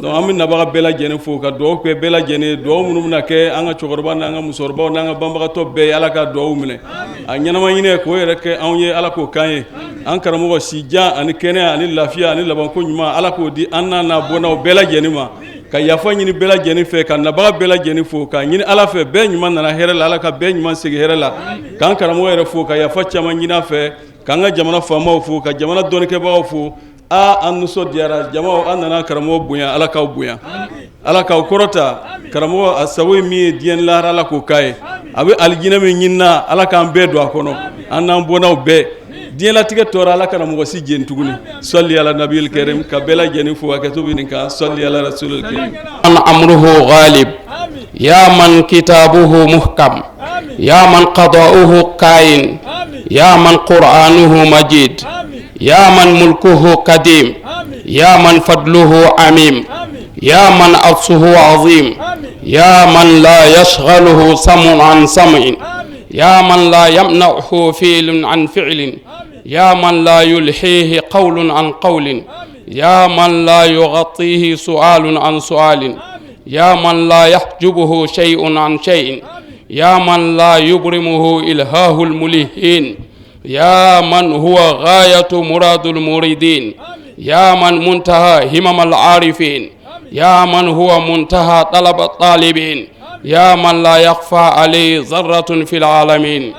Donc an bɛ nabaga bɛɛ lajɛlen fo ka dugawu kɛ bɛɛ lajɛlen ye, dugawu minnu bɛna kɛ an ka cɛkɔrɔba n'an ka musokɔrɔbaw n'an ka banbagatɔ bɛɛ ye, Ala ka dugawu minɛ. A ɲɛnama ɲinɛ k'o yɛrɛ kɛ anw ye, Ala k'o k'an ye. An karamɔgɔ si jan ani kɛnɛya ani lafiya ani labanko ɲuman, Ala k'o di an n'a n'a bɔnnaw bɛɛ lajɛlen ma. Ka yafa ɲini bɛɛ lajɛlen fɛ, ka nabaga bɛɛ lajɛlen fo, k'a ɲini Ala fɛ bɛɛ ɲuman nana hɛrɛ la, Ala ka bɛɛ ɲuman segin hɛrɛ la. K'an karamɔgɔ yɛrɛ fo, ka yafa caman ɲini a fɛ, k'an ka jamana faamaw fo, ka jamana dɔnnikɛbagaw fo. Aa, an nisɔndiyara jama, an nana karamɔgɔ bonya, Ala k'aw bonya, Ala k'aw kɔrɔta. Karamɔgɔ a sago ye min ye diɲɛ ni lahara, Ala k'o k'a ye. A bɛ alijinɛ min ɲinina, Ala k'an bɛɛ don a kɔnɔ, an n'an bɔnnaw bɛɛ. Diɲɛlatigɛ tɔɔrɔ, Ala kana mɔgɔ si jeni tuguni. Sɔli ala nabiyil karim. Ka bɛɛ lajɛlen fo, hakɛto bɛ nin kan. Sɔli ala rasulil karim. أمره غالب يا من كتابه محكم يا من قضاؤه كائن يا من قرآنه مجيد يا من ملكه قديم يا من فضله عميم يا من عرشه عظيم يا من لا يشغله سمع عن سمع يا من لا يمنعه فعل عن فعل يا من لا يلحيه قول عن قول يا من لا يغطيه سؤال عن سؤال يا من لا يحجبه شيء عن شيء يا من لا يبرمه إلهاه الملهين يا من هو غاية مراد المريدين يا من منتهى همم العارفين يا من هو منتهى طلب الطالبين يا من لا يخفى عليه ذرة في العالمين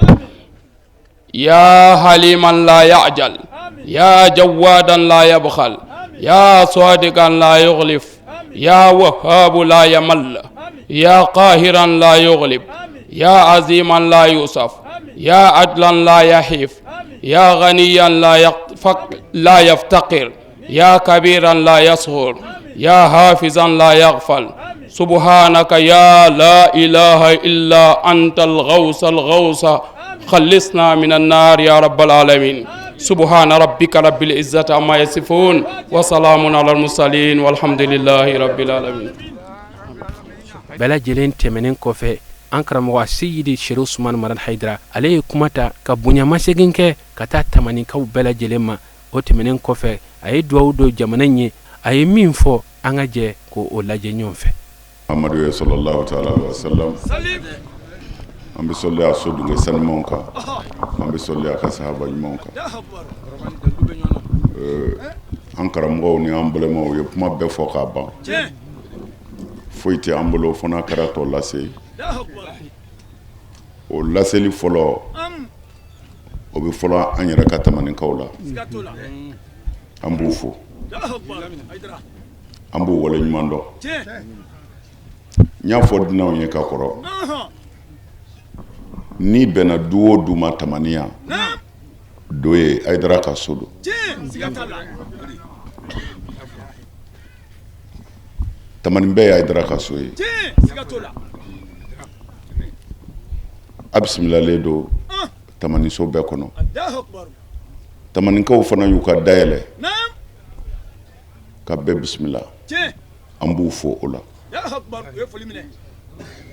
يا حليما لا يعجل يا جوادا لا يبخل يا صادقا لا يغلف يا وهاب لا يمل يا قاهرا لا يغلب يا عظيما لا يوصف يا عدلا لا يحيف يا غنيا لا يفتقر يا كبيرا لا يصغر يا حافظا لا يغفل سبحانك يا لا إله إلا أنت الغوث الغوث خلصنا من النار يا رب العالمين سبحان ربك رب العزة عما يصفون وسلام على المرسلين والحمد لله رب العالمين. Bɛɛ lajɛlen tɛmɛnen kɔfɛ, an karamɔgɔ Seyidi Seri Usumani Madani Hayidara, ale ye kuma ta ka bonyamasegin kɛ ka taa Tamanikaw bɛɛ lajɛlen ma. O tɛmɛnen kɔfɛ, a ye dugawu don jamana in ye. A ye min fɔ, an ka jɛ k'o lajɛ ɲɔgɔn fɛ. Amadu ye sallallahu taala alaihi wasallam. An bɛ sɔli a soduge sanumanw kan, an bɛ sɔli a ka sahaba ɲumanw kan. An karamɔgɔw ni an balimaw ye kuma bɛɛ fɔ k'a ban, foyi tɛ an bolo fo n'a kɛra tɔ lase. O laseli fɔlɔ, o bɛ fɔlɔ an yɛrɛ ka Tamanikaw la. An b'u fo, an b'u waleɲuman dɔn. N y'a fɔ dunanw ye ka kɔrɔ, n'i bɛnna du o du ma Tamani yan, do ye Hayidara ka so don. Tamani bɛɛ ye Hayidara ka so ye. A bisimilalen don. Tamaniso bɛɛ kɔnɔ. Tamanikaw fana y'u ka dayɛlɛ ka bɛɛ bisimila. An b'u fo o la,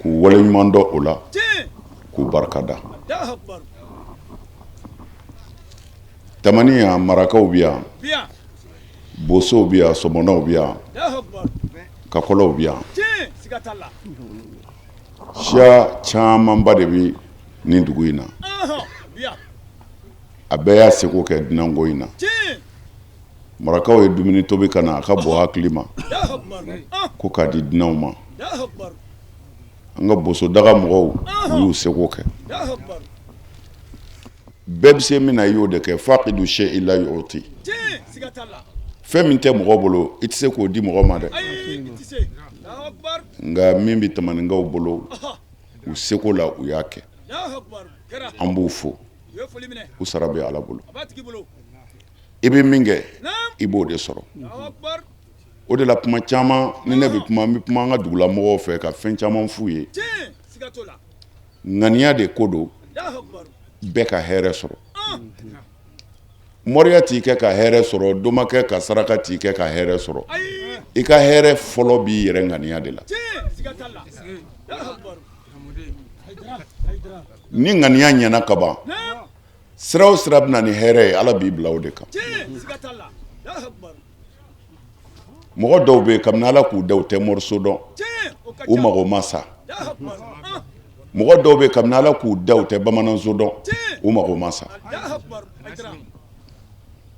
k'u waleɲuman dɔn o la, k'u barika da. Tamani yan, marakaw bɛ yan, bosow bɛ yan, sɔmɔnɔw bɛ yan, kakɔlɔw bɛ yan, siya camanba de bɛ nin dugu in na. A bɛɛ y'a seko kɛ dunanko in na. Marakaw ye dumuni tobi ka na, a ka bon hakili ma ko k'a di dunanw ma. An ka bosodaga mɔgɔw u y'u seko kɛ. Bɛɛ bɛ se min na i y'o de kɛ. Faqidu shay'i la yu'ti, fɛn min tɛ mɔgɔ bolo i tɛ se k'o di mɔgɔ ma dɛ. Nka min bɛ tamaninkaw bolo u seko la u y'a kɛ. An b'u fo, u sara bɛ Ala bolo. I bɛ min kɛ i b'o de sɔrɔ. O de la kuma caman ni ne bɛ kuma, n bɛ kuma an ka dugulamɔgɔw fɛ ka fɛn caman f'u ye. Ŋaniya de ko don, bɛɛ ka hɛrɛ sɔrɔ. Moriya t'i kɛ ka hɛrɛ sɔrɔ, domakɛ ka saraka t'i kɛ ka hɛrɛ sɔrɔ. I ka hɛrɛ fɔlɔ b'i yɛrɛ ŋaniya de la. Ni ŋaniya ɲɛna ka ban, sira o sira bɛ na ni hɛrɛ ye, Ala b'i bila o de kan. Mɔgɔ dɔw bɛ yen, kabini Ala k'u da u tɛ moriso dɔn, u mago ma sa. Mɔgɔ dɔw bɛ yen, kabini Ala k'u da u tɛ bamananso dɔn, u mago ma sa.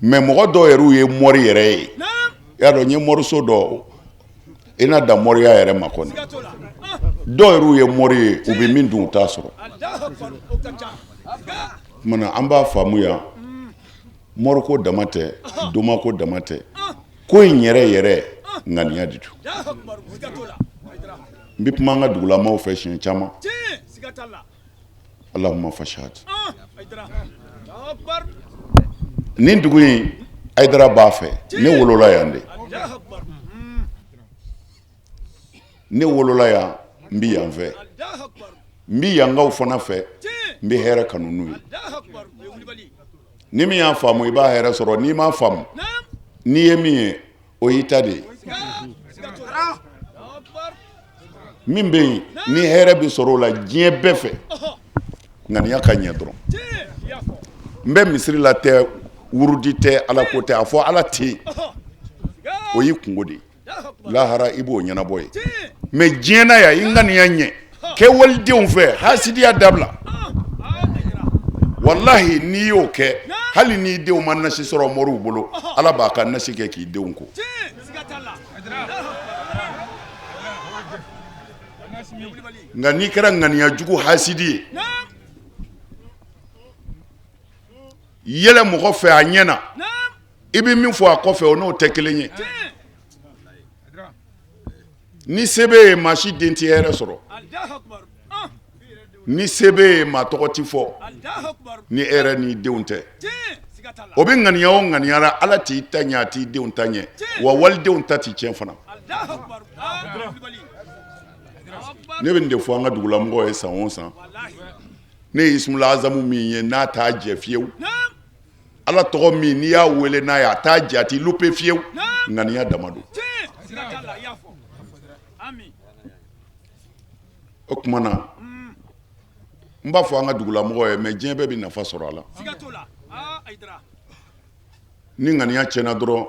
Mais mɔgɔ dɔw yɛrɛ ye mori yɛrɛ ye, i y'a dɔn n ye moriso dɔn, i na dan moriya yɛrɛ ma kɔni. Dɔw yɛrɛ ye mori ye, u bɛ min dun u t'a sɔrɔ. Tuma na an b'a faamu yan, moriko dama tɛ, domako dama tɛ, ko in yɛrɛ yɛrɛ ŋaniya de don. N bɛ kuma an ka dugulamaw fɛ siɲɛ caman. Allahumma fashhad. Nin dugu in, Hayidara b'a fɛ, ne wolola yan de. Ne wolola yan, n bɛ yan fɛ, n bɛ yankaw fana fɛ, n bɛ hɛrɛ kanu n'u ye. Ni min y'a faamu i b'a hɛrɛ sɔrɔ, n'i m'a faamu, n'i ye min ye o y'i ta de ye. Min bɛ yen ni hɛrɛ bɛ sɔrɔ o la diɲɛ bɛɛ fɛ, ŋaniya ka ɲɛ dɔrɔn. N bɛ misiri la tɛ, wurudi tɛ, ala ko tɛ, a fɔ ala tɛ yen, o y'i kunko de ye. Lahara i b'o ɲɛnabɔ ye. Mais diɲɛ na yan, i ŋaniya ɲɛ kɛ walidenw fɛ, hasidiya dabila. Walahi n'i y'o kɛ, hali n'i denw ma nasi sɔrɔ moriw bolo, Ala b'a ka nasi kɛ k'i denw ko. Nka n'i kɛra ŋaniya jugu hasidi ye, yɛlɛ mɔgɔ fɛ a ɲɛ na, i bɛ min fɔ a kɔfɛ o n'o tɛ kelen ye. Ni se b'e ye, maa si den tɛ hɛrɛ sɔrɔ. Ni se b'e ye, maa tɔgɔ tɛ fɔ ni e yɛrɛ n'i denw tɛ. O bɛ ŋaniya o ŋaniya la, Ala t'i ta ɲɛ, a t'i denw ta ɲɛ, wa walidenw ta tɛ tiɲɛ fana. Ne bɛ nin de fɔ an ka dugulamɔgɔw ye san o san. Ne ye ismul azamu min ye, n'a t'a jɛ fiyewu. Ala tɔgɔ min n'i y'a wele n'a ye, a t'a jɛ, a t'i louper fiyewu, ŋaniya dama don. O tuma na n b'a fɔ an ka dugulamɔgɔw ye, mais diɲɛ bɛɛ bɛ nafa sɔrɔ a la. Ni ŋaniya tiɲɛna dɔrɔn,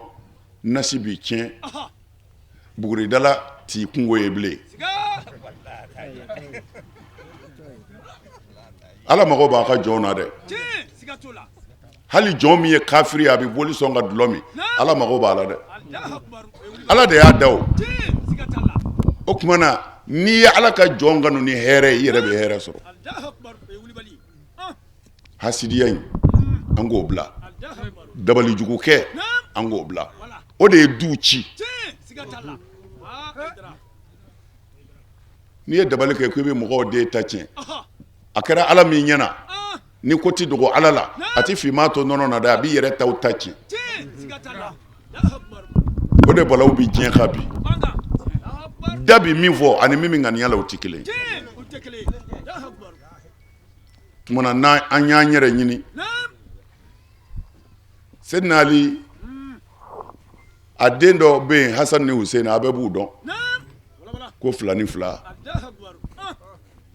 nasi b'i tiɲɛ, buguridala t'i kungo ye bilen. Ala mago b'a ka jɔn na dɛ. Hali jɔn min ye kafiri ye, a bɛ boli sɔn ka dulɔ min, Ala mago b'a la dɛ. Ala de y'a da o. O tuma na n'i ye Ala ka jɔn kanu ni hɛrɛ ye, i yɛrɛ bɛ hɛrɛ sɔrɔ. Hasidiya in, an k'o bila. Dabalijugukɛ, an k'o bila. O de ye duw ci. N'i ye dabali kɛ k'i bɛ mɔgɔw den ta tiɲɛ, a kɛra Ala min ɲɛna, ni ko tɛ dogo Ala la, a tɛ finman to nɔnɔ na dɛ, a b'i yɛrɛ taw ta tiɲɛ. O de balawu bɛ diɲɛ kan bi. Da bɛ min fɔ ani min bɛ ŋaniya la, o tɛ kelen ye. Tuma na n'an y'an yɛrɛ ɲini, Sedina Ali a den dɔ bɛ yen Hasan ni Hussein a bɛɛ b'u dɔn ko fila ni fila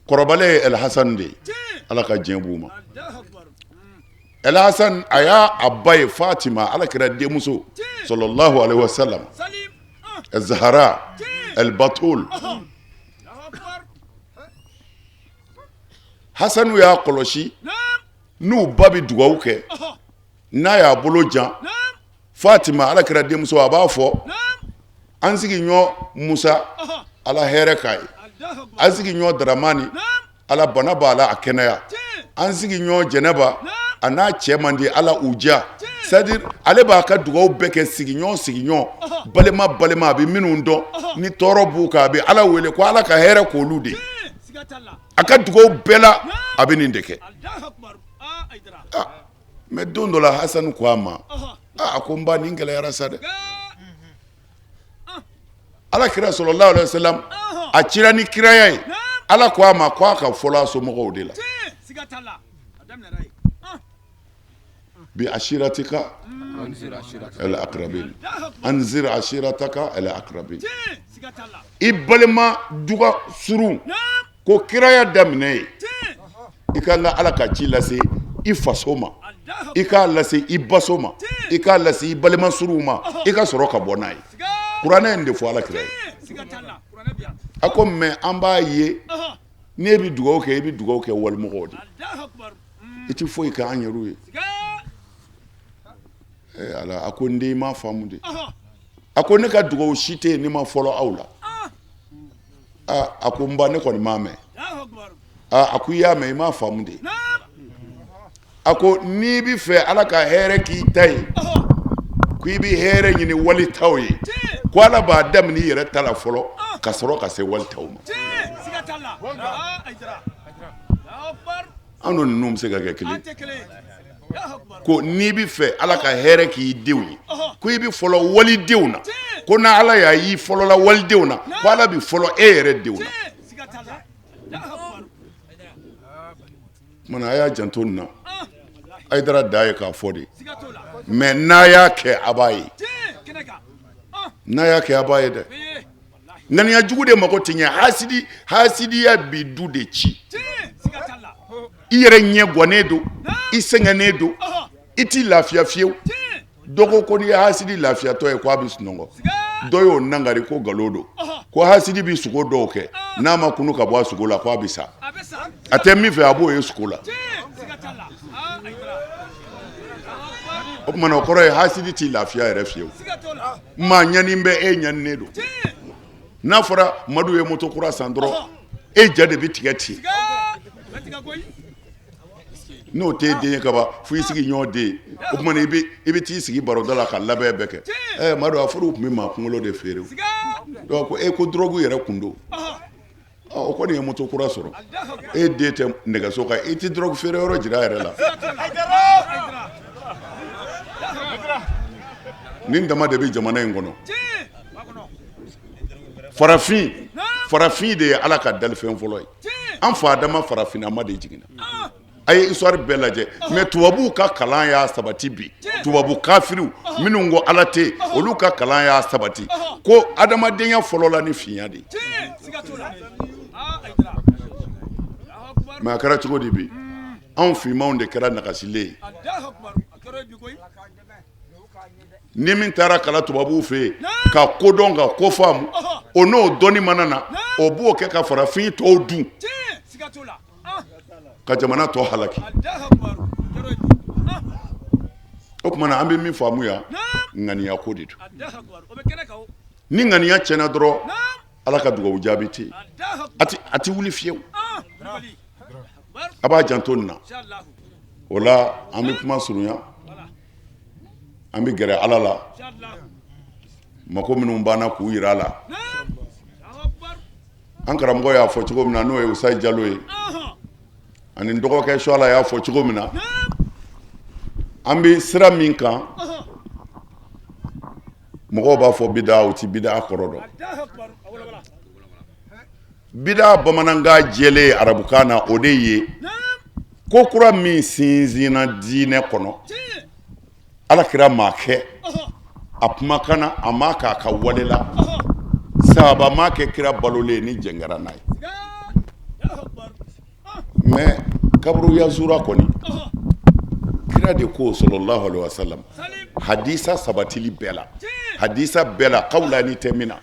kɔrɔbalen ye El Hasan de ye Ala ka diɲɛ b'u ma El Hasan a y'a a ba ye Fatima Ala kira denmuso sallallahu alaihi wasallam Zahara El Batul Hasanu y'a kɔlɔsi n'u ba bɛ dugawu kɛ n'a y'a bolo jan Fatima Ala kira denmuso a b'a fɔ an sigiɲɔgɔn Musa Ala hɛrɛ k'a ye an sigiɲɔgɔn Daramani Ala bana b'a la a kɛnɛya an sigiɲɔgɔn Jɛnɛba a n'a cɛ man di Ala u diya c'est à dire ale b'a ka dugawu bɛɛ kɛ sigiɲɔgɔn sigiɲɔgɔn balima balima a bɛ minnu dɔn ni tɔɔrɔ b'u kan a bɛ Ala wele ko Ala ka hɛrɛ k'olu de a ka dugawu bɛɛ la a bɛ nin de kɛ mais don dɔ la Hasani ko a ma a ko n ba nin gɛlɛyara sa dɛ Ala kira sallallahu alaihi wasallam a cira ni kiraya ye Ala ko a ma ko a ka fɔlɔ a somɔgɔw de la bi ashiratika al aqrabin anzir ashirataka al aqrabin i balima duga surun ko kiraya daminɛ ye i ka n ka Ala ka ci lase i faso ma i k'a lase i baso ma i k'a lase i balima surunw ma i ka sɔrɔ ka bɔ n'a ye kuranɛ in de fɔ Ala kira ye a ko mais an b'a ye n'e bɛ dugawu kɛ i bɛ dugawu kɛ walimɔgɔw de i tɛ foyi kɛ an yɛrɛw ye Ala a ko n den i m'a faamu de a ko ne ka dugawu si tɛ yen ne ma fɔlɔ aw la a ko n ba ne kɔni m'a mɛn a ko i y'a mɛn i m'a faamu de a ko n'i bɛ fɛ Ala ka hɛrɛ k'i ta ye ko i bɛ hɛrɛ ɲini wali taw ye ko Ala b'a daminɛ i yɛrɛ ta la fɔlɔ ka sɔrɔ ka se wali taw ma an n'o ninnu bɛ se ka kɛ kelen ko n'i bɛ fɛ Ala ka hɛrɛ k'i denw ye ko i bɛ fɔlɔ walidenw na ko n'Ala y'a y'i fɔlɔla walidenw na ko Ala bɛ fɔlɔ e yɛrɛ denw na tuma a y'a janto nin na Hayidara dan ye k'a fɔ de mais n'a y'a kɛ a b'a ye n'a y'a kɛ a b'a ye dɛ ŋaniya jugu de mago tɛ ɲɛ hasidi hasidiya bi du de ci i yɛrɛ ɲɛ gannen don i sɛgɛnnen don i t'i lafiya fiyewu dɔ ko ko n'i ye hasidi lafiyatɔ ye ko a bɛ sunɔgɔ dɔ y'o nangari ko nkalon don ko hasidi bɛ sugo dɔw kɛ n'a ma kunu ka bɔ a sugo la ko a bɛ sa a tɛ min fɛ a b'o ye sugo la o tuma na o kɔrɔ ye hasidi t'i lafiya yɛrɛ fiyewu maa ɲani bɛ e ɲaninen don n'a fɔra madu ye moto kura san dɔrɔn e ja de bɛ tigɛ ten n'o tɛ den ye kaban fo i sigiɲɔgɔn den o tuma i bɛ t'i sigi baroda la ka labɛn bɛɛ kɛ ɛ madu a fɔra u tun bɛ maa kunkolo de feere donc ko e ko dɔrɔgu yɛrɛ kun don o kɔni ye moto kura sɔrɔ e den tɛ nɛgɛso kan i tɛ dɔrɔgu feere yɔrɔ jira a yɛrɛ la nin dama de bɛ jamana in kɔnɔ farafin farafin de ye Ala ka dalifɛn fɔlɔ ye an fa Adama farafinnama de jiginna a ye histoire bɛɛ lajɛ mais tubabuw ka kalan y'a sabati bi tubabu kafiriw minnu ko Ala tɛ yen olu ka kalan y'a sabati ko adamadenya fɔlɔla ni finya de ye mais a kɛra cogo di bi anw finmanw de kɛra nagasilen ye ni min taara kalan tubabuw fɛ yen ka ko dɔn ka ko faamu o n'o dɔnni mana na o b'o kɛ ka farafin tɔw dun ka jamana tɔ halaki o tuma na an bɛ min faamu yan ŋaniya ko de don ni ŋaniya tiɲɛna dɔrɔn Ala ka dugawu jaabi tɛ yen a tɛ wuli fiyewu a b'a janto nin na o la an bɛ kuma surunya an bɛ gɛrɛ Ala la mako minnu b'an na k'u jira a la an karamɔgɔ y'a fɔ cogo min na n'o ye Usayi Jalo ye ani n dɔgɔkɛ Suwala y'a fɔ cogo min na an bɛ sira min kan mɔgɔw b'a fɔ bida u tɛ bida kɔrɔ dɔn bida bamanankan jɛlen arabukan na o de ye Ko kura min sinsinna diinɛ kɔnɔ, ala kira m'a kɛ a kumakan na, a m'a k'a ka wale la, sahaba m'a kɛ kira balolen ni jɛn kɛra n'a ye. Mais kaburu yazura kɔni, kira de ko sallallahu alaihi wasallam, hadisa sabatili bɛɛ la, hadisa bɛɛ la, kawulani tɛ min na,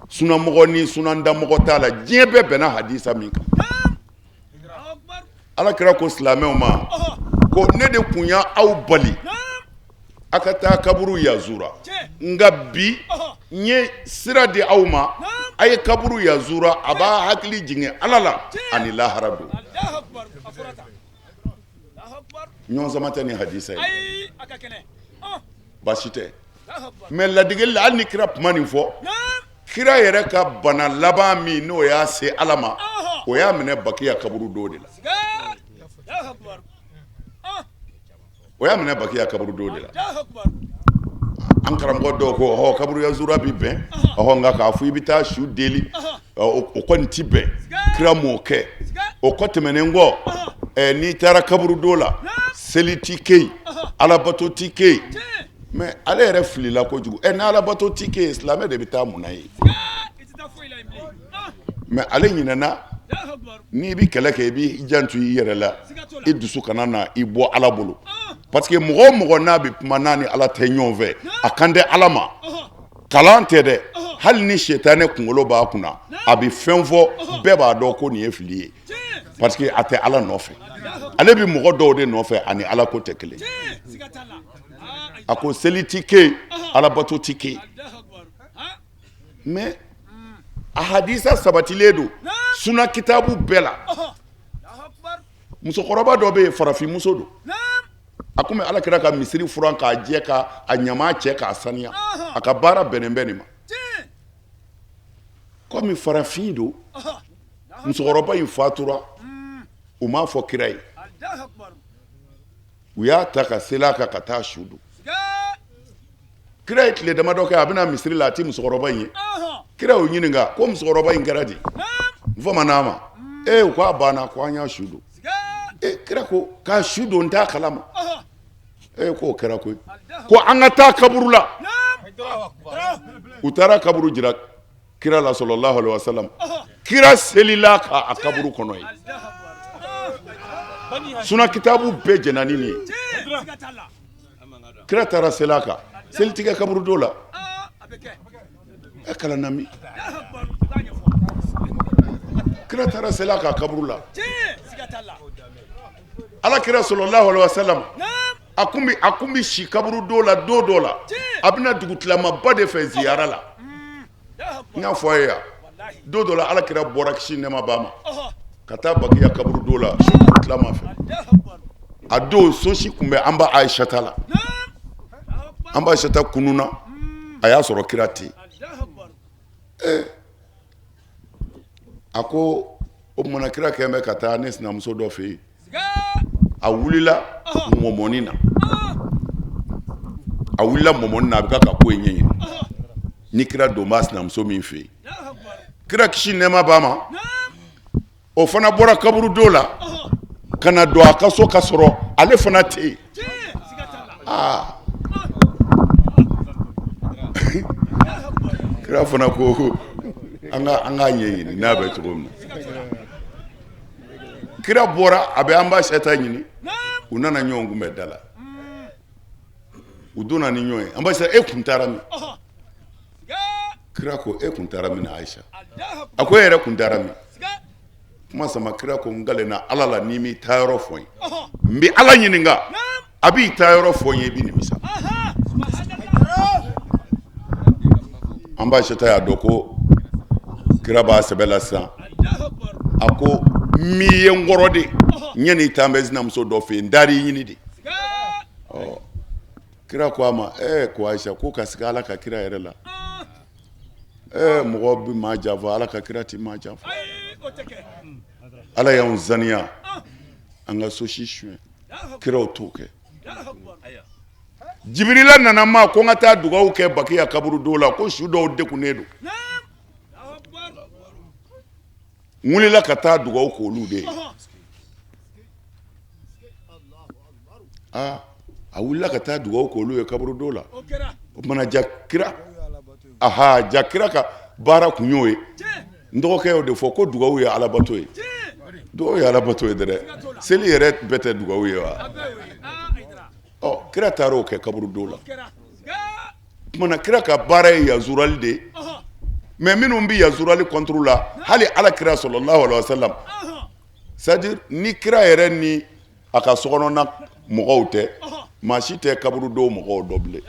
sunamɔgɔ ni sunandamɔgɔ t'a la, diɲɛ bɛɛ bɛnna hadisa min kan. Ala kira ko silamɛw ma ko ne de tun y'aw bali a ka taa kaburu yazura, nka bi n ye sira di aw ma, a ye kaburu yazura, a b'a hakili jigin ala la ani lahara don. Ɲɔgɔn sama tɛ ni hadisa ye, baasi tɛ. Mais ladegeli la, hali ni kira kuma nin fɔ, kira yɛrɛ ka bana laban min n'o y'a se ala ma, o y'a minɛ bakiya kaburu don de la. O y'a minɛ bakiya kaburu don de la. An karamɔgɔ dɔw ko ɔhɔ, kaburu yazura bi bɛn, ɔhɔ, nka k'a fɔ i bɛ taa su deli, o kɔni ti bɛn, kira m'o kɛ. O kɔ tɛmɛnen kɔ, n'i taara kaburu don la, seli ti kɛ yen, alabato ti kɛ yen. Mais ale yɛrɛ filila kojugu. Ni alabato ti kɛ yen, silamɛ de bɛ taa mun na yen? Mais ale ɲinɛna, n'i bɛ kɛlɛ kɛ, i b'i janto i yɛrɛ la, i dusu kana na i bɔ ala bolo. Parce que mɔgɔ o mɔgɔ n'a bɛ kuma n'a ni ala tɛ ɲɔgɔn fɛ, a kan tɛ ala ma. Kalan tɛ dɛ, hali ni sitanɛ kunkolo b'a kunna, a bɛ fɛn fɔ, bɛɛ b'a dɔn ko nin ye fili ye, parce que a tɛ ala nɔfɛ, ale bɛ mɔgɔ dɔw de nɔfɛ, ani ala ko tɛ kelen. A ko seli ti kɛ yen, alabato ti kɛ yen. Mais a hadisa sabatilen don suna kitabu bɛɛ la. Musokɔrɔba dɔ bɛ yen, farafinmuso don, a kun bɛ ala kira ka misiri furan k'a jɛ, ka a ɲama cɛ k'a saniya. A ka baara bɛnnen bɛ nin ma. Komi farafin don, musokɔrɔba in fatura, u m'a fɔ kira ye. U y'a ta ka seli a kan ka taa su don. Kira ye tile damadɔ kɛ, a bɛ na misiri la, a tɛ musokɔrɔba in ye. Kira y'u ɲininka ko musokɔrɔba in kɛra di? N famana a ma. Ee, u k'a banna, ko an y'a su don. Ee, kira ko k'a su don, n t'a kalama. Ee, k'o kɛra koyi, ko an ka taa kaburu la. U taara kaburu jira kira la sallallahu alaihi wasallam. Kira selila kan a kaburu kɔnɔ yen. Suna kitabu bɛɛ jɛnna ni nin ye. Kira taara seli a kan, seli ti kɛ kaburudo la. E kalanna min? Kira taara seli a kan kaburu la. Ala kira sallallahu alaihi wasallam, a kun bɛ si kaburudo la don dɔ la, a bɛna dugutilamaba de fɛ ziyara la. N y'a fɔ a ye yan, don dɔ la ala kira bɔra, kisi nɛɛma b'a ma, ka taa bakiya kaburudo la su dugutilama fɛ. A don sosi kun bɛ an ba Ayisata la. An ba Ayisata kununna, a y'a sɔrɔ kira tɛ yen. A ko o tuma na kira kɛlen bɛ ka taa ne sinamuso dɔ fɛ yen. A wulila mɔmɔni na, a wulila mɔmɔni na, a bɛ ka ko in ɲɛɲini ni kira don b'a sinamuso min fɛ yen. Kira kisi nɛɛma b'a ma, o fana bɔra kaburudo la ka na don a ka so ka sɔrɔ ale fana tɛ yen. Aa, kira fana ko an k'a ɲɛɲini n'a bɛ cogo min na. Kira bɔra, a bɛ an ba Ayisata ɲini. U nana ɲɔgɔn kunbɛn da la, u donna ni ɲɔgɔn ye. An ba Ayisata, e kun taara min? Kira ko e kun taara min Ayisa? A ko e yɛrɛ kun taara min? Kuma sama, kira ko n kalenna ala la, n'i m'i taayɔrɔ fɔ n ye, n bɛ ala ɲininka, a b'i taayɔrɔ fɔ n ye, i bɛ nimisa. An ba Ayisata y'a dɔn ko kira b'a sɛbɛ la sisan. A ko n m'i ye n kɔrɔ de, ɲani taa bɛ sinamuso dɔ fɛ yen, n taar'i ɲini de. Ɔ, kira ko a ma, ko Ayisa, ko ka siga ala ka kira yɛrɛ la. Mɔgɔ bɛ maa janfa, ala ka kira tɛ maa janfa. Ala y'anw saniya an ka sosi suɲɛ, kiraw t'o kɛ. Jibirila nana n ma ko n ka taa dugawu kɛ bakiya kaburudo la, ko su dɔw degunnen don. N wulila ka taa dugawu k'olu de ye. Aa, a wulila ka taa dugawu k'olu ye kaburudo la. O tuma ja kira, aha, ja kira ka baara kun y'o ye. N dɔgɔkɛ y'o de fɔ ko dugawu ye alabato ye. Dugawu ye alabato ye dɛ. Seli yɛrɛ bɛɛ tɛ dugawu ye wa? Ɔ, kira taara o kɛ kaburudo la. Tuma na kira ka baara ye yazurali de ye. Mais minnu bɛ yazurali contre la, hali ala kira sallallahu alaihi wasallam, c'est à dire ni kira yɛrɛ ni a ka sokɔnɔna mɔgɔw tɛ, maa si tɛ kaburudo mɔgɔw dɔn bilen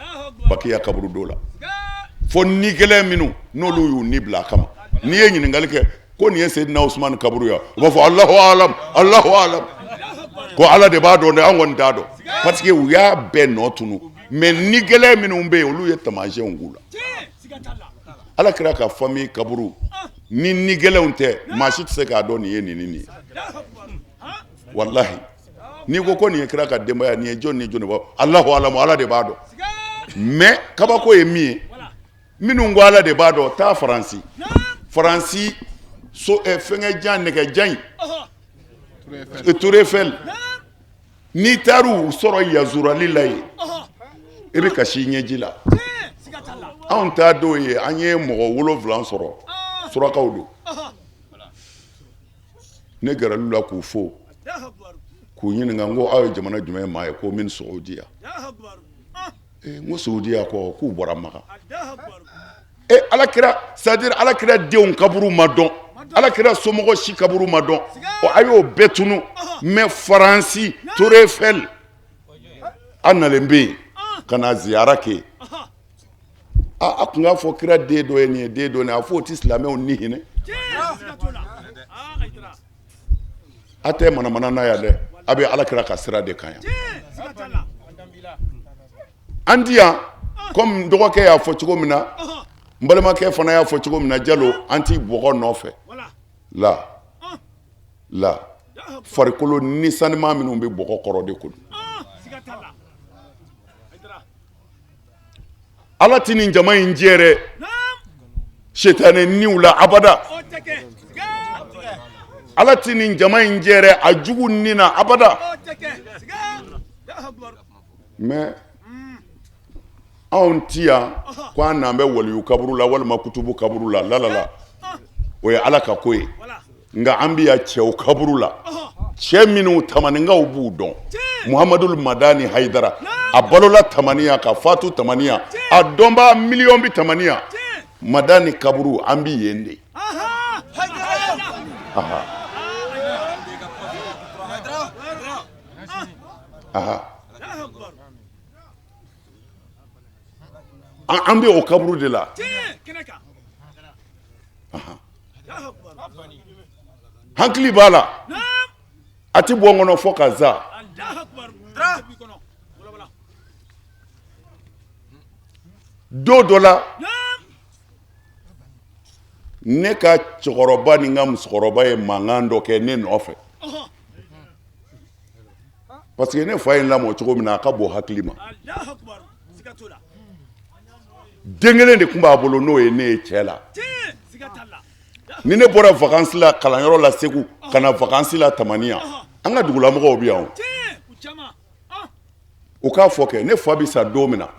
Bakiya kaburudo la, fo ni gɛlɛn minnu n'olu y'u ni bila a kama. N'i ye ɲininkali kɛ ko nin ye Seydina Usumani kaburu ye, u b'a fɔ Alahu alam, Alahu alam, ko Ala de b'a dɔn dɛ, an kɔni t'a dɔn, parce que u y'a bɛɛ nɔ tunu. Mais ni gɛlɛn minnu bɛ yen, olu ye taamasiyɛnw k'u la. Ala kira ka famille kaburu ni ni gɛlɛnw tɛ, maa si tɛ se k'a dɔn nin ye nin ni nin ye. Walahi, n'i ko ko nin ye kira ka denbaya, nin ye jɔn ni jɔn, Alahu alamu, Ala de b'a dɔn. Mais kabako ye min ye, minnu ko Ala de b'a dɔn, taa Faransi. Faransi so fɛngɛ jan, nɛgɛ jan in, Tour Eiffel, n'i taar'u sɔrɔ yazurali la yen, i bɛ kasi ɲɛji la. Anw t'a dɔw ye, an ye mɔgɔ 7 sɔrɔ, surakaw don. Ne gɛrɛl'u la k'u fo, k'u ɲininka, n ko aw ye jamana jumɛn maa ye? Ko min Saudiya. N ko Saudiya kɔ, k'u bɔra Maka. E ala kira, c'est à dire ala kira denw kaburu ma dɔn, ala kira somɔgɔ si kaburu ma dɔn, ɔ a y'o bɛɛ tunu. Mais Faransi Tour Eiffel, a nalen bɛ yen ka na ziyara kɛ. A tun k'a fɔ kira den dɔ ye nin ye, den dɔ nin, a fɔ o tɛ silamɛw ni hinɛ. A tɛ manamana na yan dɛ, a bɛ ala kira ka sira de kan yan. An ti yan comme n dɔgɔkɛ y'a fɔ cogo min na, n balimakɛ fana y'a fɔ cogo min na, Jalo, an ti bɔgɔ nɔfɛ la la farikolo ni sanima minnu bɛ bɔgɔ kɔrɔ de ko don. Ala tɛ nin jama in jɛrɛ sitanɛ niw la abada. Ala tɛ nin jama in jɛrɛ a jugu ni na abada. Mais anw ti yan ko an n'an bɛ waliyu kaburu la walima kutubu kaburu la, la la la, o ye Ala ka ko ye. Nka an bɛ yan cɛw kaburu la, cɛ minnu tamaninkaw b'u dɔn. Muhamadul Madani Hayidara, a balola Tamaniya ka fatu Tamaniya, a dɔnbaa miliyɔn bɛ Tamaniya. Madani kaburu, an bɛ yen de. Aha. Aha. An bɛ o kaburu de la. Hakili b'a la, a tɛ bɔ n kɔnɔ fo ka sa. Don dɔ la, ne ka cɛkɔrɔba ni n ka musokɔrɔba ye mankan dɔ kɛ ne nɔfɛ, parce que ne fa ye n lamɔ cogo min na, a ka bon hakili ma. Den kelen de tun b'a bolo, n'o ye ne ye cɛ la. Ni ne bɔra vacances la kalanyɔrɔ la Segu ka na vacances la Tamaniya, an ka dugulamɔgɔw bɛ yan, u k'a fɔ kɛ ne fa bɛ sa don min na,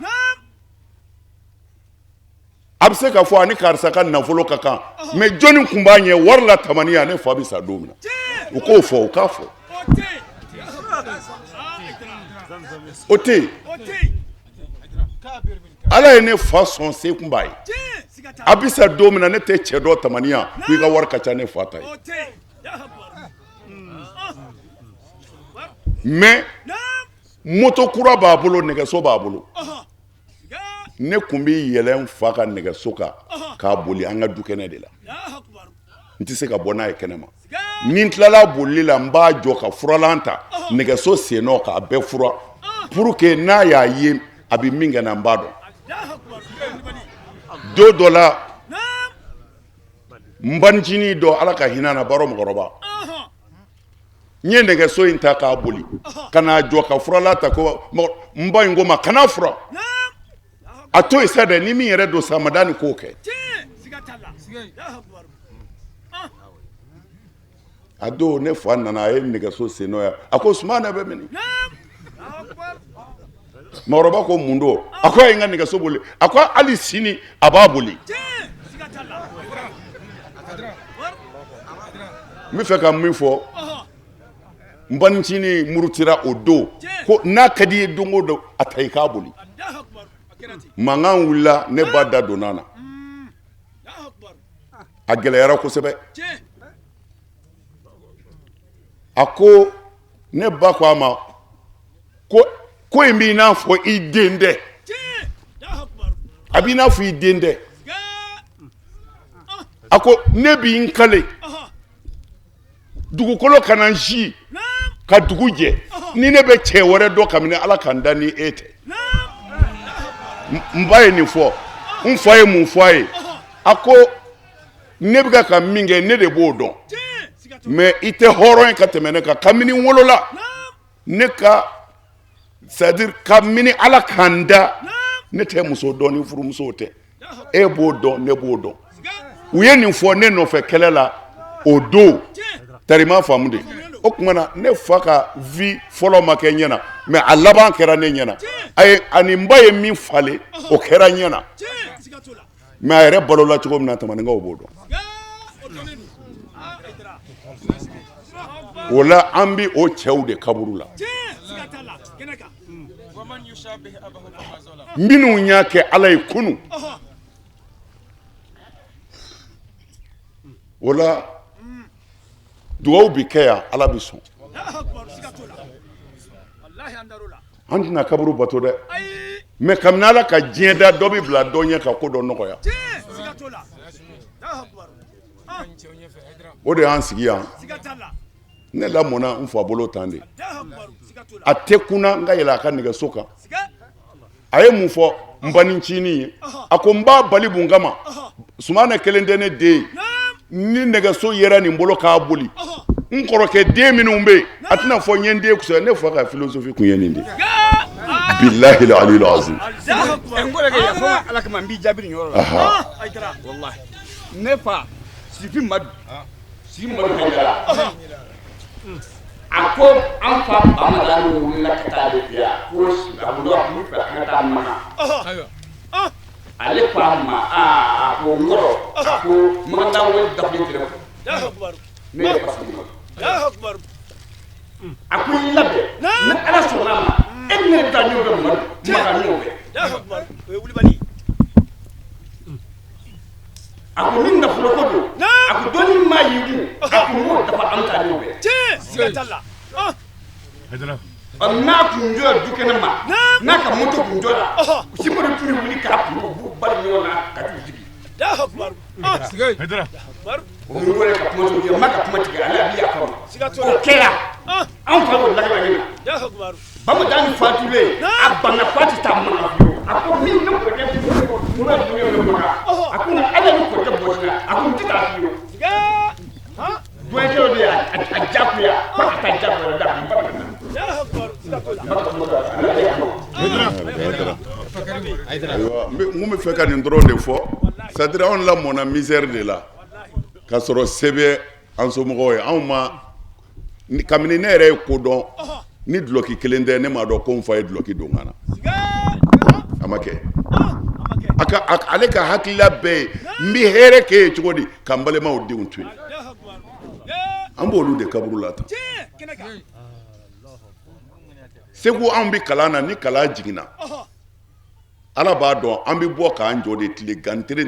a bɛ se k'a fɔ a ni karisa ka nafolo ka kan, mais jɔnni tun b'a ɲɛ wari la Tamaniya ne fa bɛ sa don min na? U k'o fɔ, u k'a fɔ, o tɛ yen. Ala ye ne fa sɔn, se kun b'a ye. A bɛ sa don min na, ne tɛ cɛ dɔn Tamaniya ko i ka wari ka ca ne fa ta ye. Mais moto kura b'a bolo, nɛgɛso b'a bolo. Ne tun bɛ yɛlɛn n fa ka nɛgɛso kan k'a boli an ka dukɛnɛ de la. N tɛ se ka bɔ n'a ye kɛnɛ ma. Ni n tilala bolili la, n b'a jɔ ka furalan ta, nɛgɛso sennɔ, k'a bɛɛ fura, pour que n'a y'a ye, a bɛ min kɛ na, n b'a dɔn. Don dɔ la, n banicinin dɔ, Ala ka hinɛ na, baro mɔgɔkɔrɔba, n ye nɛgɛso in ta k'a boli ka n'a jɔ ka furalan ta, ko n ba in ko ma kana fura, a to yen sa dɛ, ni min yɛrɛ don sa, Madani k'o kɛ. A don ne fa nana, a ye nɛgɛso sennɔ ye, a ko Sumana bɛ min? Maakɔrɔba ko mun don? A ko a ye n ka nɛgɛso boli. A ko hali sini a b'a boli. N bɛ fɛ ka min fɔ, n banicinin murutira o don ko n'a ka di i ye don o don, a ta i k'a boli. Mankan wulila, ne ba da donna a na, a gɛlɛyara kosɛbɛ. A ko ne ba ko a ma ko ko in b'i n'a fɔ i den dɛ, a b'i n'a fɔ i den dɛ. A ko ne b'i n kale dugukolo kana n si ka dugu jɛ ni ne bɛ cɛ wɛrɛ dɔn kabini Ala ka n da ni e tɛ. N ba ye nin fɔ, n fa ye mun fɔ a ye? A ko ne bɛ ka min kɛ, ne de b'o dɔn, mais i tɛ hɔrɔn ye ka tɛmɛ ne kan. Kabini n wolola, ne ka c'est à dire kabini Ala ka n da, ne tɛ muso dɔn ni furumusow tɛ. E b'o dɔn, ne b'o dɔn. U ye nin fɔ ne nɔfɛ kɛlɛ la o don. Tari m'a faamu de. O tuma na ne fa ka vie fɔlɔ ma kɛ ɲɛ na, mais a laban kɛra ne ɲɛ na. A ye ani n ba ye min falen, o kɛra ɲɛ na, mais a yɛrɛ balola cogo min na, tamaninkaw b'o dɔn. O la an bɛ o cɛw de kaburu la, minnu y'a kɛ Ala ye kunun. O la dugawu bɛ kɛ yan, Ala bɛ sɔn. An tɛna kaburu bato dɛ, mais kabini Ala ka diɲɛ da, dɔ bɛ bila dɔ ɲɛ ka ko dɔ nɔgɔya. O de y'an sigi yan. Ne lamɔna n fa bolo tan de. A tɛ kunna n ka yɛlɛ a ka nɛgɛso kan. A ye mun fɔ n banicinin ye? A ko n b'a bali mun kama? Sumana kelen tɛ ne den ye. Ni nɛgɛso yera nin bolo k'a boli, n kɔrɔkɛ den minnu bɛ yen, a tɛna fɔ n ye n den kusaya. Ne fa ka philosophie kun ye nin de ye. Bilahi aliyul azim. N kɔrɔkɛ, yafa Ala kama, n b'i jaabi nin yɔrɔ la. Walahi, ne fa Sifin Madu, Sifin Madu Hayidara, a ko an fa Bamadani wulila ka taa ale fɛ yan ko a bolo a tun bɛ fɛ an ka taa Makan. Ale ko a ma, aa, a ko n kɔrɔ, a ko Makan taa wari dafalen tɛ ne kun, ne yɛrɛ fa Sifin Madu. A ko i labɛn, ni Ala sɔnna a ma, e ni ne bɛ taa ɲɔgɔn fɛ Madu Makan ɲɔgɔn fɛ. A ko ni nafolo ko don, a ko dɔnni maa y'i kun, a ko n b'o dafa, an taa ɲɔgɔn fɛ. N'a kun jɔra du kɛnɛ ma, n'a ka moto kun jɔra, Simadu tun bɛ wuli k'a kun u b'u bali ɲɔgɔn na ka t'u sigi. O min kɔrɔ ka kuma tigɛ, ma ka kuma tigɛ, ale bɛ yafa ma. O kɛra anw fa ko lagɛ ɲɛna. Bamadani fatulen, a banna k'a tɛ taa Makan fiyewu. A ko min ne kɔrɔkɛ mun na dugu bɛ Makan, a ko ala ni kɔrɔkɛ bɔsi la, a ko n tɛ taa fiyewu. Duwankɛlaw de y'a jagoya k'a ka taa jagoya da n ba bɛ na. Ayiwa, n kun bɛ fɛ ka nin dɔrɔn de fɔ. C'est à dire anw lamɔna misère de la, k'a sɔrɔ se bɛ an somɔgɔw ye. Anw ma, kabini ne yɛrɛ ye ko dɔn, ni dulɔki kelen tɛ, ne m'a dɔn ko n fa ye dulɔki don n kan na. A ma kɛ. A ka ale ka hakilila bɛɛ ye n bɛ hɛrɛ k'e ye cogo di ka n balimaw denw to yen. An b'olu de kaburu la tan. Segu, anw bɛ kalan na, ni kalan jiginna, Ala b'a dɔn, an bɛ bɔ k'an jɔ de tile gan tere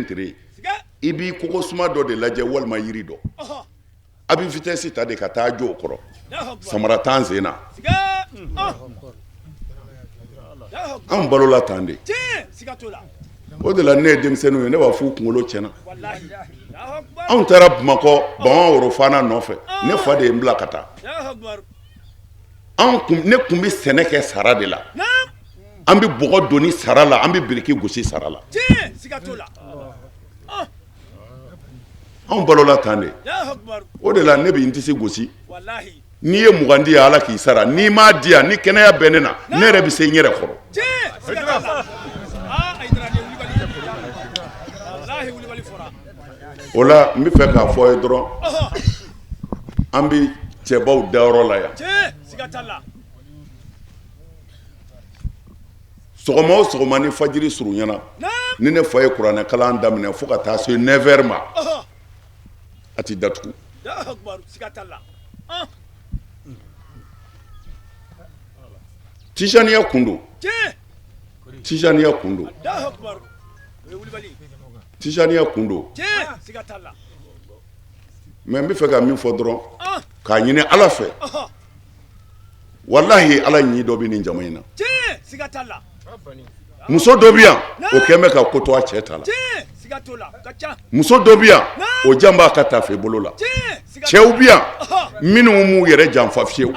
i b'i kogo suma dɔ de lajɛ walima yiri dɔ, a bɛ vitesse ta de ka taa jɔ o kɔrɔ, samara t'an sen na. Anw balola tan de. O de la ne ye denmisɛnninw ye, ne b'a fɔ u kunkolo tiɲɛna. Anw taara Bamakɔ Bama Worofana nɔfɛ, ne fa de ye n bila ka taa. Ne tun bɛ sɛnɛ kɛ sara de la. An bɛ bɔgɔ doni sara la, an bɛ biriki gosi sara la. Anw balola tan de. O de la ne bɛ n disi gosi. N'i ye 20 di yan, Ala k'i sara. N'i m'a di yan, ni kɛnɛya bɛ ne na, ne yɛrɛ bɛ se n yɛrɛ kɔrɔ. O la n bɛ fɛ k'a fɔ a ye dɔrɔn, an bɛ cɛbaw dayɔrɔ la yan. Sɔgɔma o sɔgɔma ni fajiri surunyana, ni ne fa ye kuranɛ kalan daminɛ fo ka taa se 9 heures ma, a ti datugu. Tijaniya kun don, tijaniya kun don, tijaniya kun don. Mais n bɛ fɛ ka min fɔ dɔrɔn, k'a ɲini Ala fɛ walahi ala ɲi dɔ bɛ nin jama in na muso dɔ bɛ yan o kɛn bɛ ka ko to a cɛ ta la muso dɔ bɛ yan o jan b'a ka taafe bolo la cɛw bɛ yan minnu m'u yɛrɛ janfa fiyewu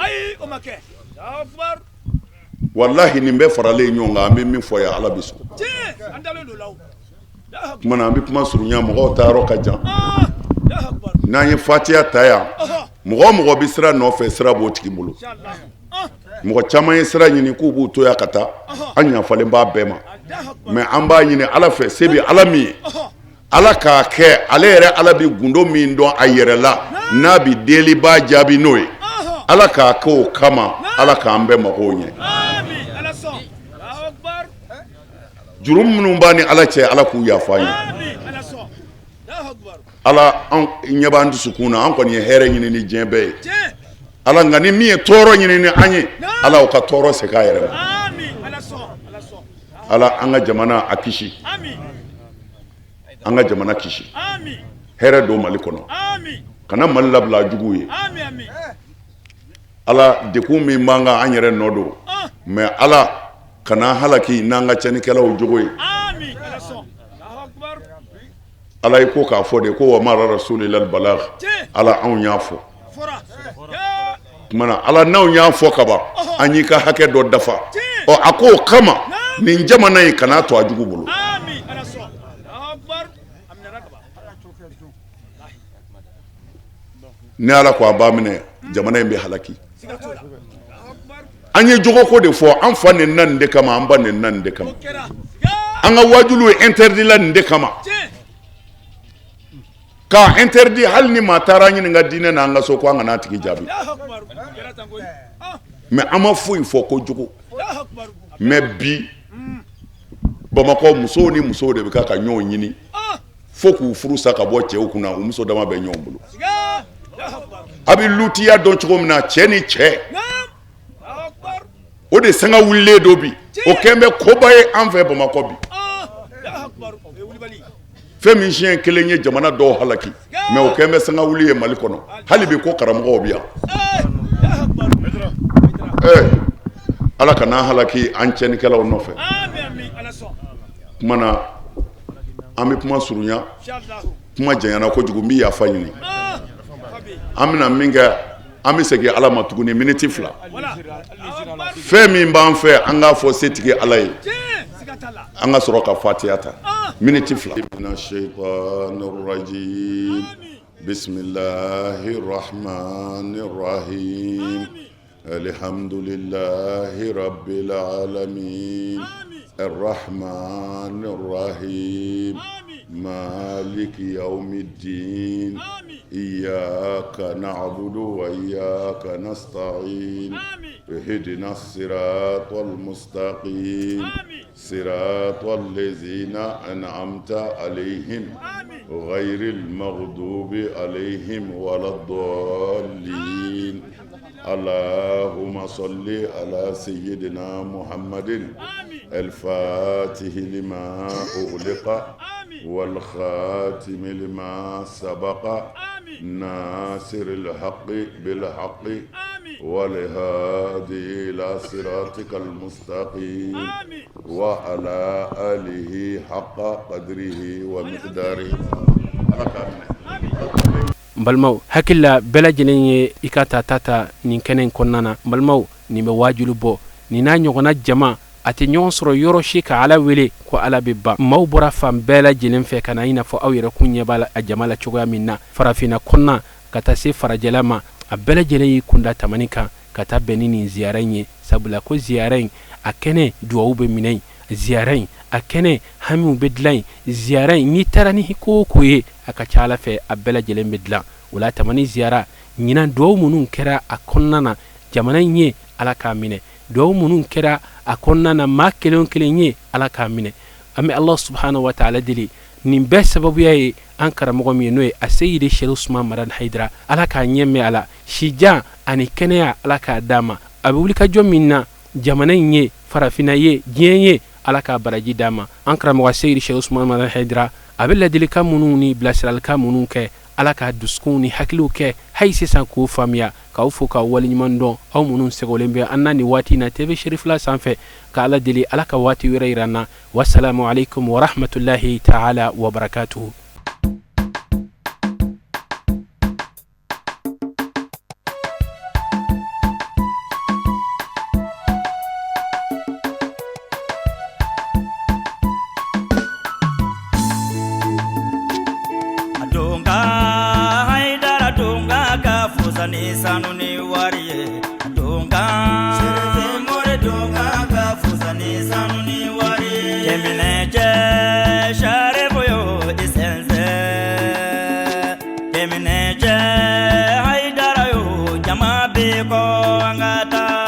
walahi nin bɛɛ faralen ɲɔgɔn kan an bɛ min fɔ yan ala bɛ sɔn tuma na an bɛ kuma surunya mɔgɔw ta yɔrɔ ka jan n'an ye fatiya ta yan mɔgɔ o mɔgɔ bɛ sira nɔfɛ sira b'o tigi bolo mɔgɔ caman ye sira ɲini k'u b'u to yan ka taa an yafalen b'a bɛɛ ma mais an b'a ɲini ala fɛ se bɛ ala min ye ala k'a kɛ ale yɛrɛ ala bɛ gundo min dɔn a yɛrɛ la n'a bɛ deliba jaabi n'o ye ala k'a kɛ o kama ala k'an bɛɛ magow ɲɛ juru minnu b'an ni ala cɛ ala k'u yafa an ye ala an ɲɛ b'an dusukun na an kɔni ye hɛrɛ ɲini ni diɲɛ bɛɛ ye ala nka ni min ye tɔɔrɔ ɲini ni an ye ala o ka tɔɔrɔ segin a yɛrɛ ma ala an ka jamana a kisi an ka jamana kisi hɛrɛ don mali kɔnɔ kana mali labila juguw ye ala degun min b'an kan an yɛrɛ nɔ don mais ala kana halaki n'an ka cɛnnikɛlaw jogo ye ala i ko k'a fɔ de ko wa ma ala rasuli illal balagh ala anw y'a fɔ tuma na ala n'anw y'a fɔ kaban an y'i ka hakɛ dɔ dafa ɔ a ko o kama nin jamana in kan'a to a jugu bolo ni ala ko a b'a minɛ jamana in bɛ halaki an ye jogoko de fɔ an fa nenina nin de kama an ba nenina nin de kama an ka wajuliw interdit la nin de kama k'a interdit hali ni maa taara an ɲininka diinɛ na an ka so ko an kana a tigi jaabi mais an ma foyi fɔ ko jogo mais bi bamakɔ musow ni musow de bɛ ka ɲɔgɔn ɲini fo k'u furu sa ka bɔ cɛw kunna u muso dama bɛ ɲɔgɔn bolo a bɛ lutiya dɔn cogo min na cɛ ni cɛ o de sanga wulilen don bi o kɛn bɛ koba ye an fɛ bamakɔ bi fɛn min siɲɛ kelen ye jamana dɔw halaki mais o kɛn bɛ sanga wuli ye mali kɔnɔ hali bi ko karamɔgɔw bɛ yan ala kana halaki an cɛnnikɛlaw nɔfɛ tuma na an bɛ kuma surunya kuma janyana kojugu n bɛ yafa ɲini an bɛna min kɛ an bɛ segin ala ma tuguni miniti fila fɛn min b'an fɛ an k'a fɔ setigi ala ye an ka sɔrɔ ka fatiya ta miniti fila bisimilahi rahmani rahim Alihamdulilahi rabbil alamin arrahmani rahim maliki yawmiddin iyaka na'budu wa iyaka nasta'in ihdina siratal mustaqim siratal ladzina an'amta alayhim ghayril maghdubi alayhim waladdallin Allahumma salli ala sayyidina Muhammadin al-fatihi lima ughliqa wal khatimi lima sabaqa nasiril haqqi bil haqqi wal hadi ila siratikal mustaqim wa ala alihi haqqa qadrihi wa miqdarihi Ala k'a minɛ. N balimaw hakili la bɛɛ lajɛlen ye i ka ta ta ta nin kɛnɛ in kɔnɔna na n balimaw nin bɛ waajuli bɔ nin n'a ɲɔgɔnna jama a tɛ ɲɔgɔn sɔrɔ yɔrɔ si ka ala wele ko ala bɛ ban maaw bɔra fan bɛɛ lajɛlen fɛ ka na i n'a fɔ aw yɛrɛ kun ɲɛ b'a la a jama la cogoya min na farafinna kɔnɔna ka taa se farajɛla ma a bɛɛ lajɛlen y'i kunda tamani kan ka taa bɛn ni nin ziyara in ye sabula ko ziyara in a kɛnɛ duwawu bɛ minɛ yen ziyara in a kɛnɛ hamiw bɛ dilan yen ziyara in n'i taara ni ko o ko ye a ka ca ala fɛ a bɛɛ lajɛlen bɛ dilan o la tamani ziyara ɲinan duwawu minnu kɛra a kɔnɔna na jamana in ye ala k'a minɛ Duwawu minnu kɛra a kɔnɔna na, maa kelen o kelen ye, Ala k'a minɛ. An bɛ Allah subahana wa taala deli nin bɛɛ sababuya ye an karamɔgɔ min ye, n'o ye Aseyidi Sɛki Usumani Madani Hayidara. Ala k'a ɲɛ mɛn a la, sijan ani kɛnɛya, Ala k'a d'a ma. A bɛ wulikajɔ min na jamana in ye, farafinna ye, diɲɛ ye, Ala k'a baraji d'a ma. An karamɔgɔ Aseyidi Sɛki Usumani Madani Hayidara, a bɛ ladilikan minnu ni bilasiralikan minnu kɛ, Ala ka dusukunw ni hakiliw kɛ hali sisan k'o faamuya. K'aw fo k'aw waleɲuman dɔn, aw minnu sɛgɛlen bɛ an na nin waati in na TV Cherifla sanfɛ. Ka Ala deli, Ala ka waati wɛrɛ yira an na. Wasalamu aleykum warahmatulahi taala wabarakatuhu. Ni sanu ni wari ye ka fusa ni sanu ni wari ye cɛ sarifu yo i sɛnsɛn cɛ Hayidara yo jama bɛ kɔ an ka taa.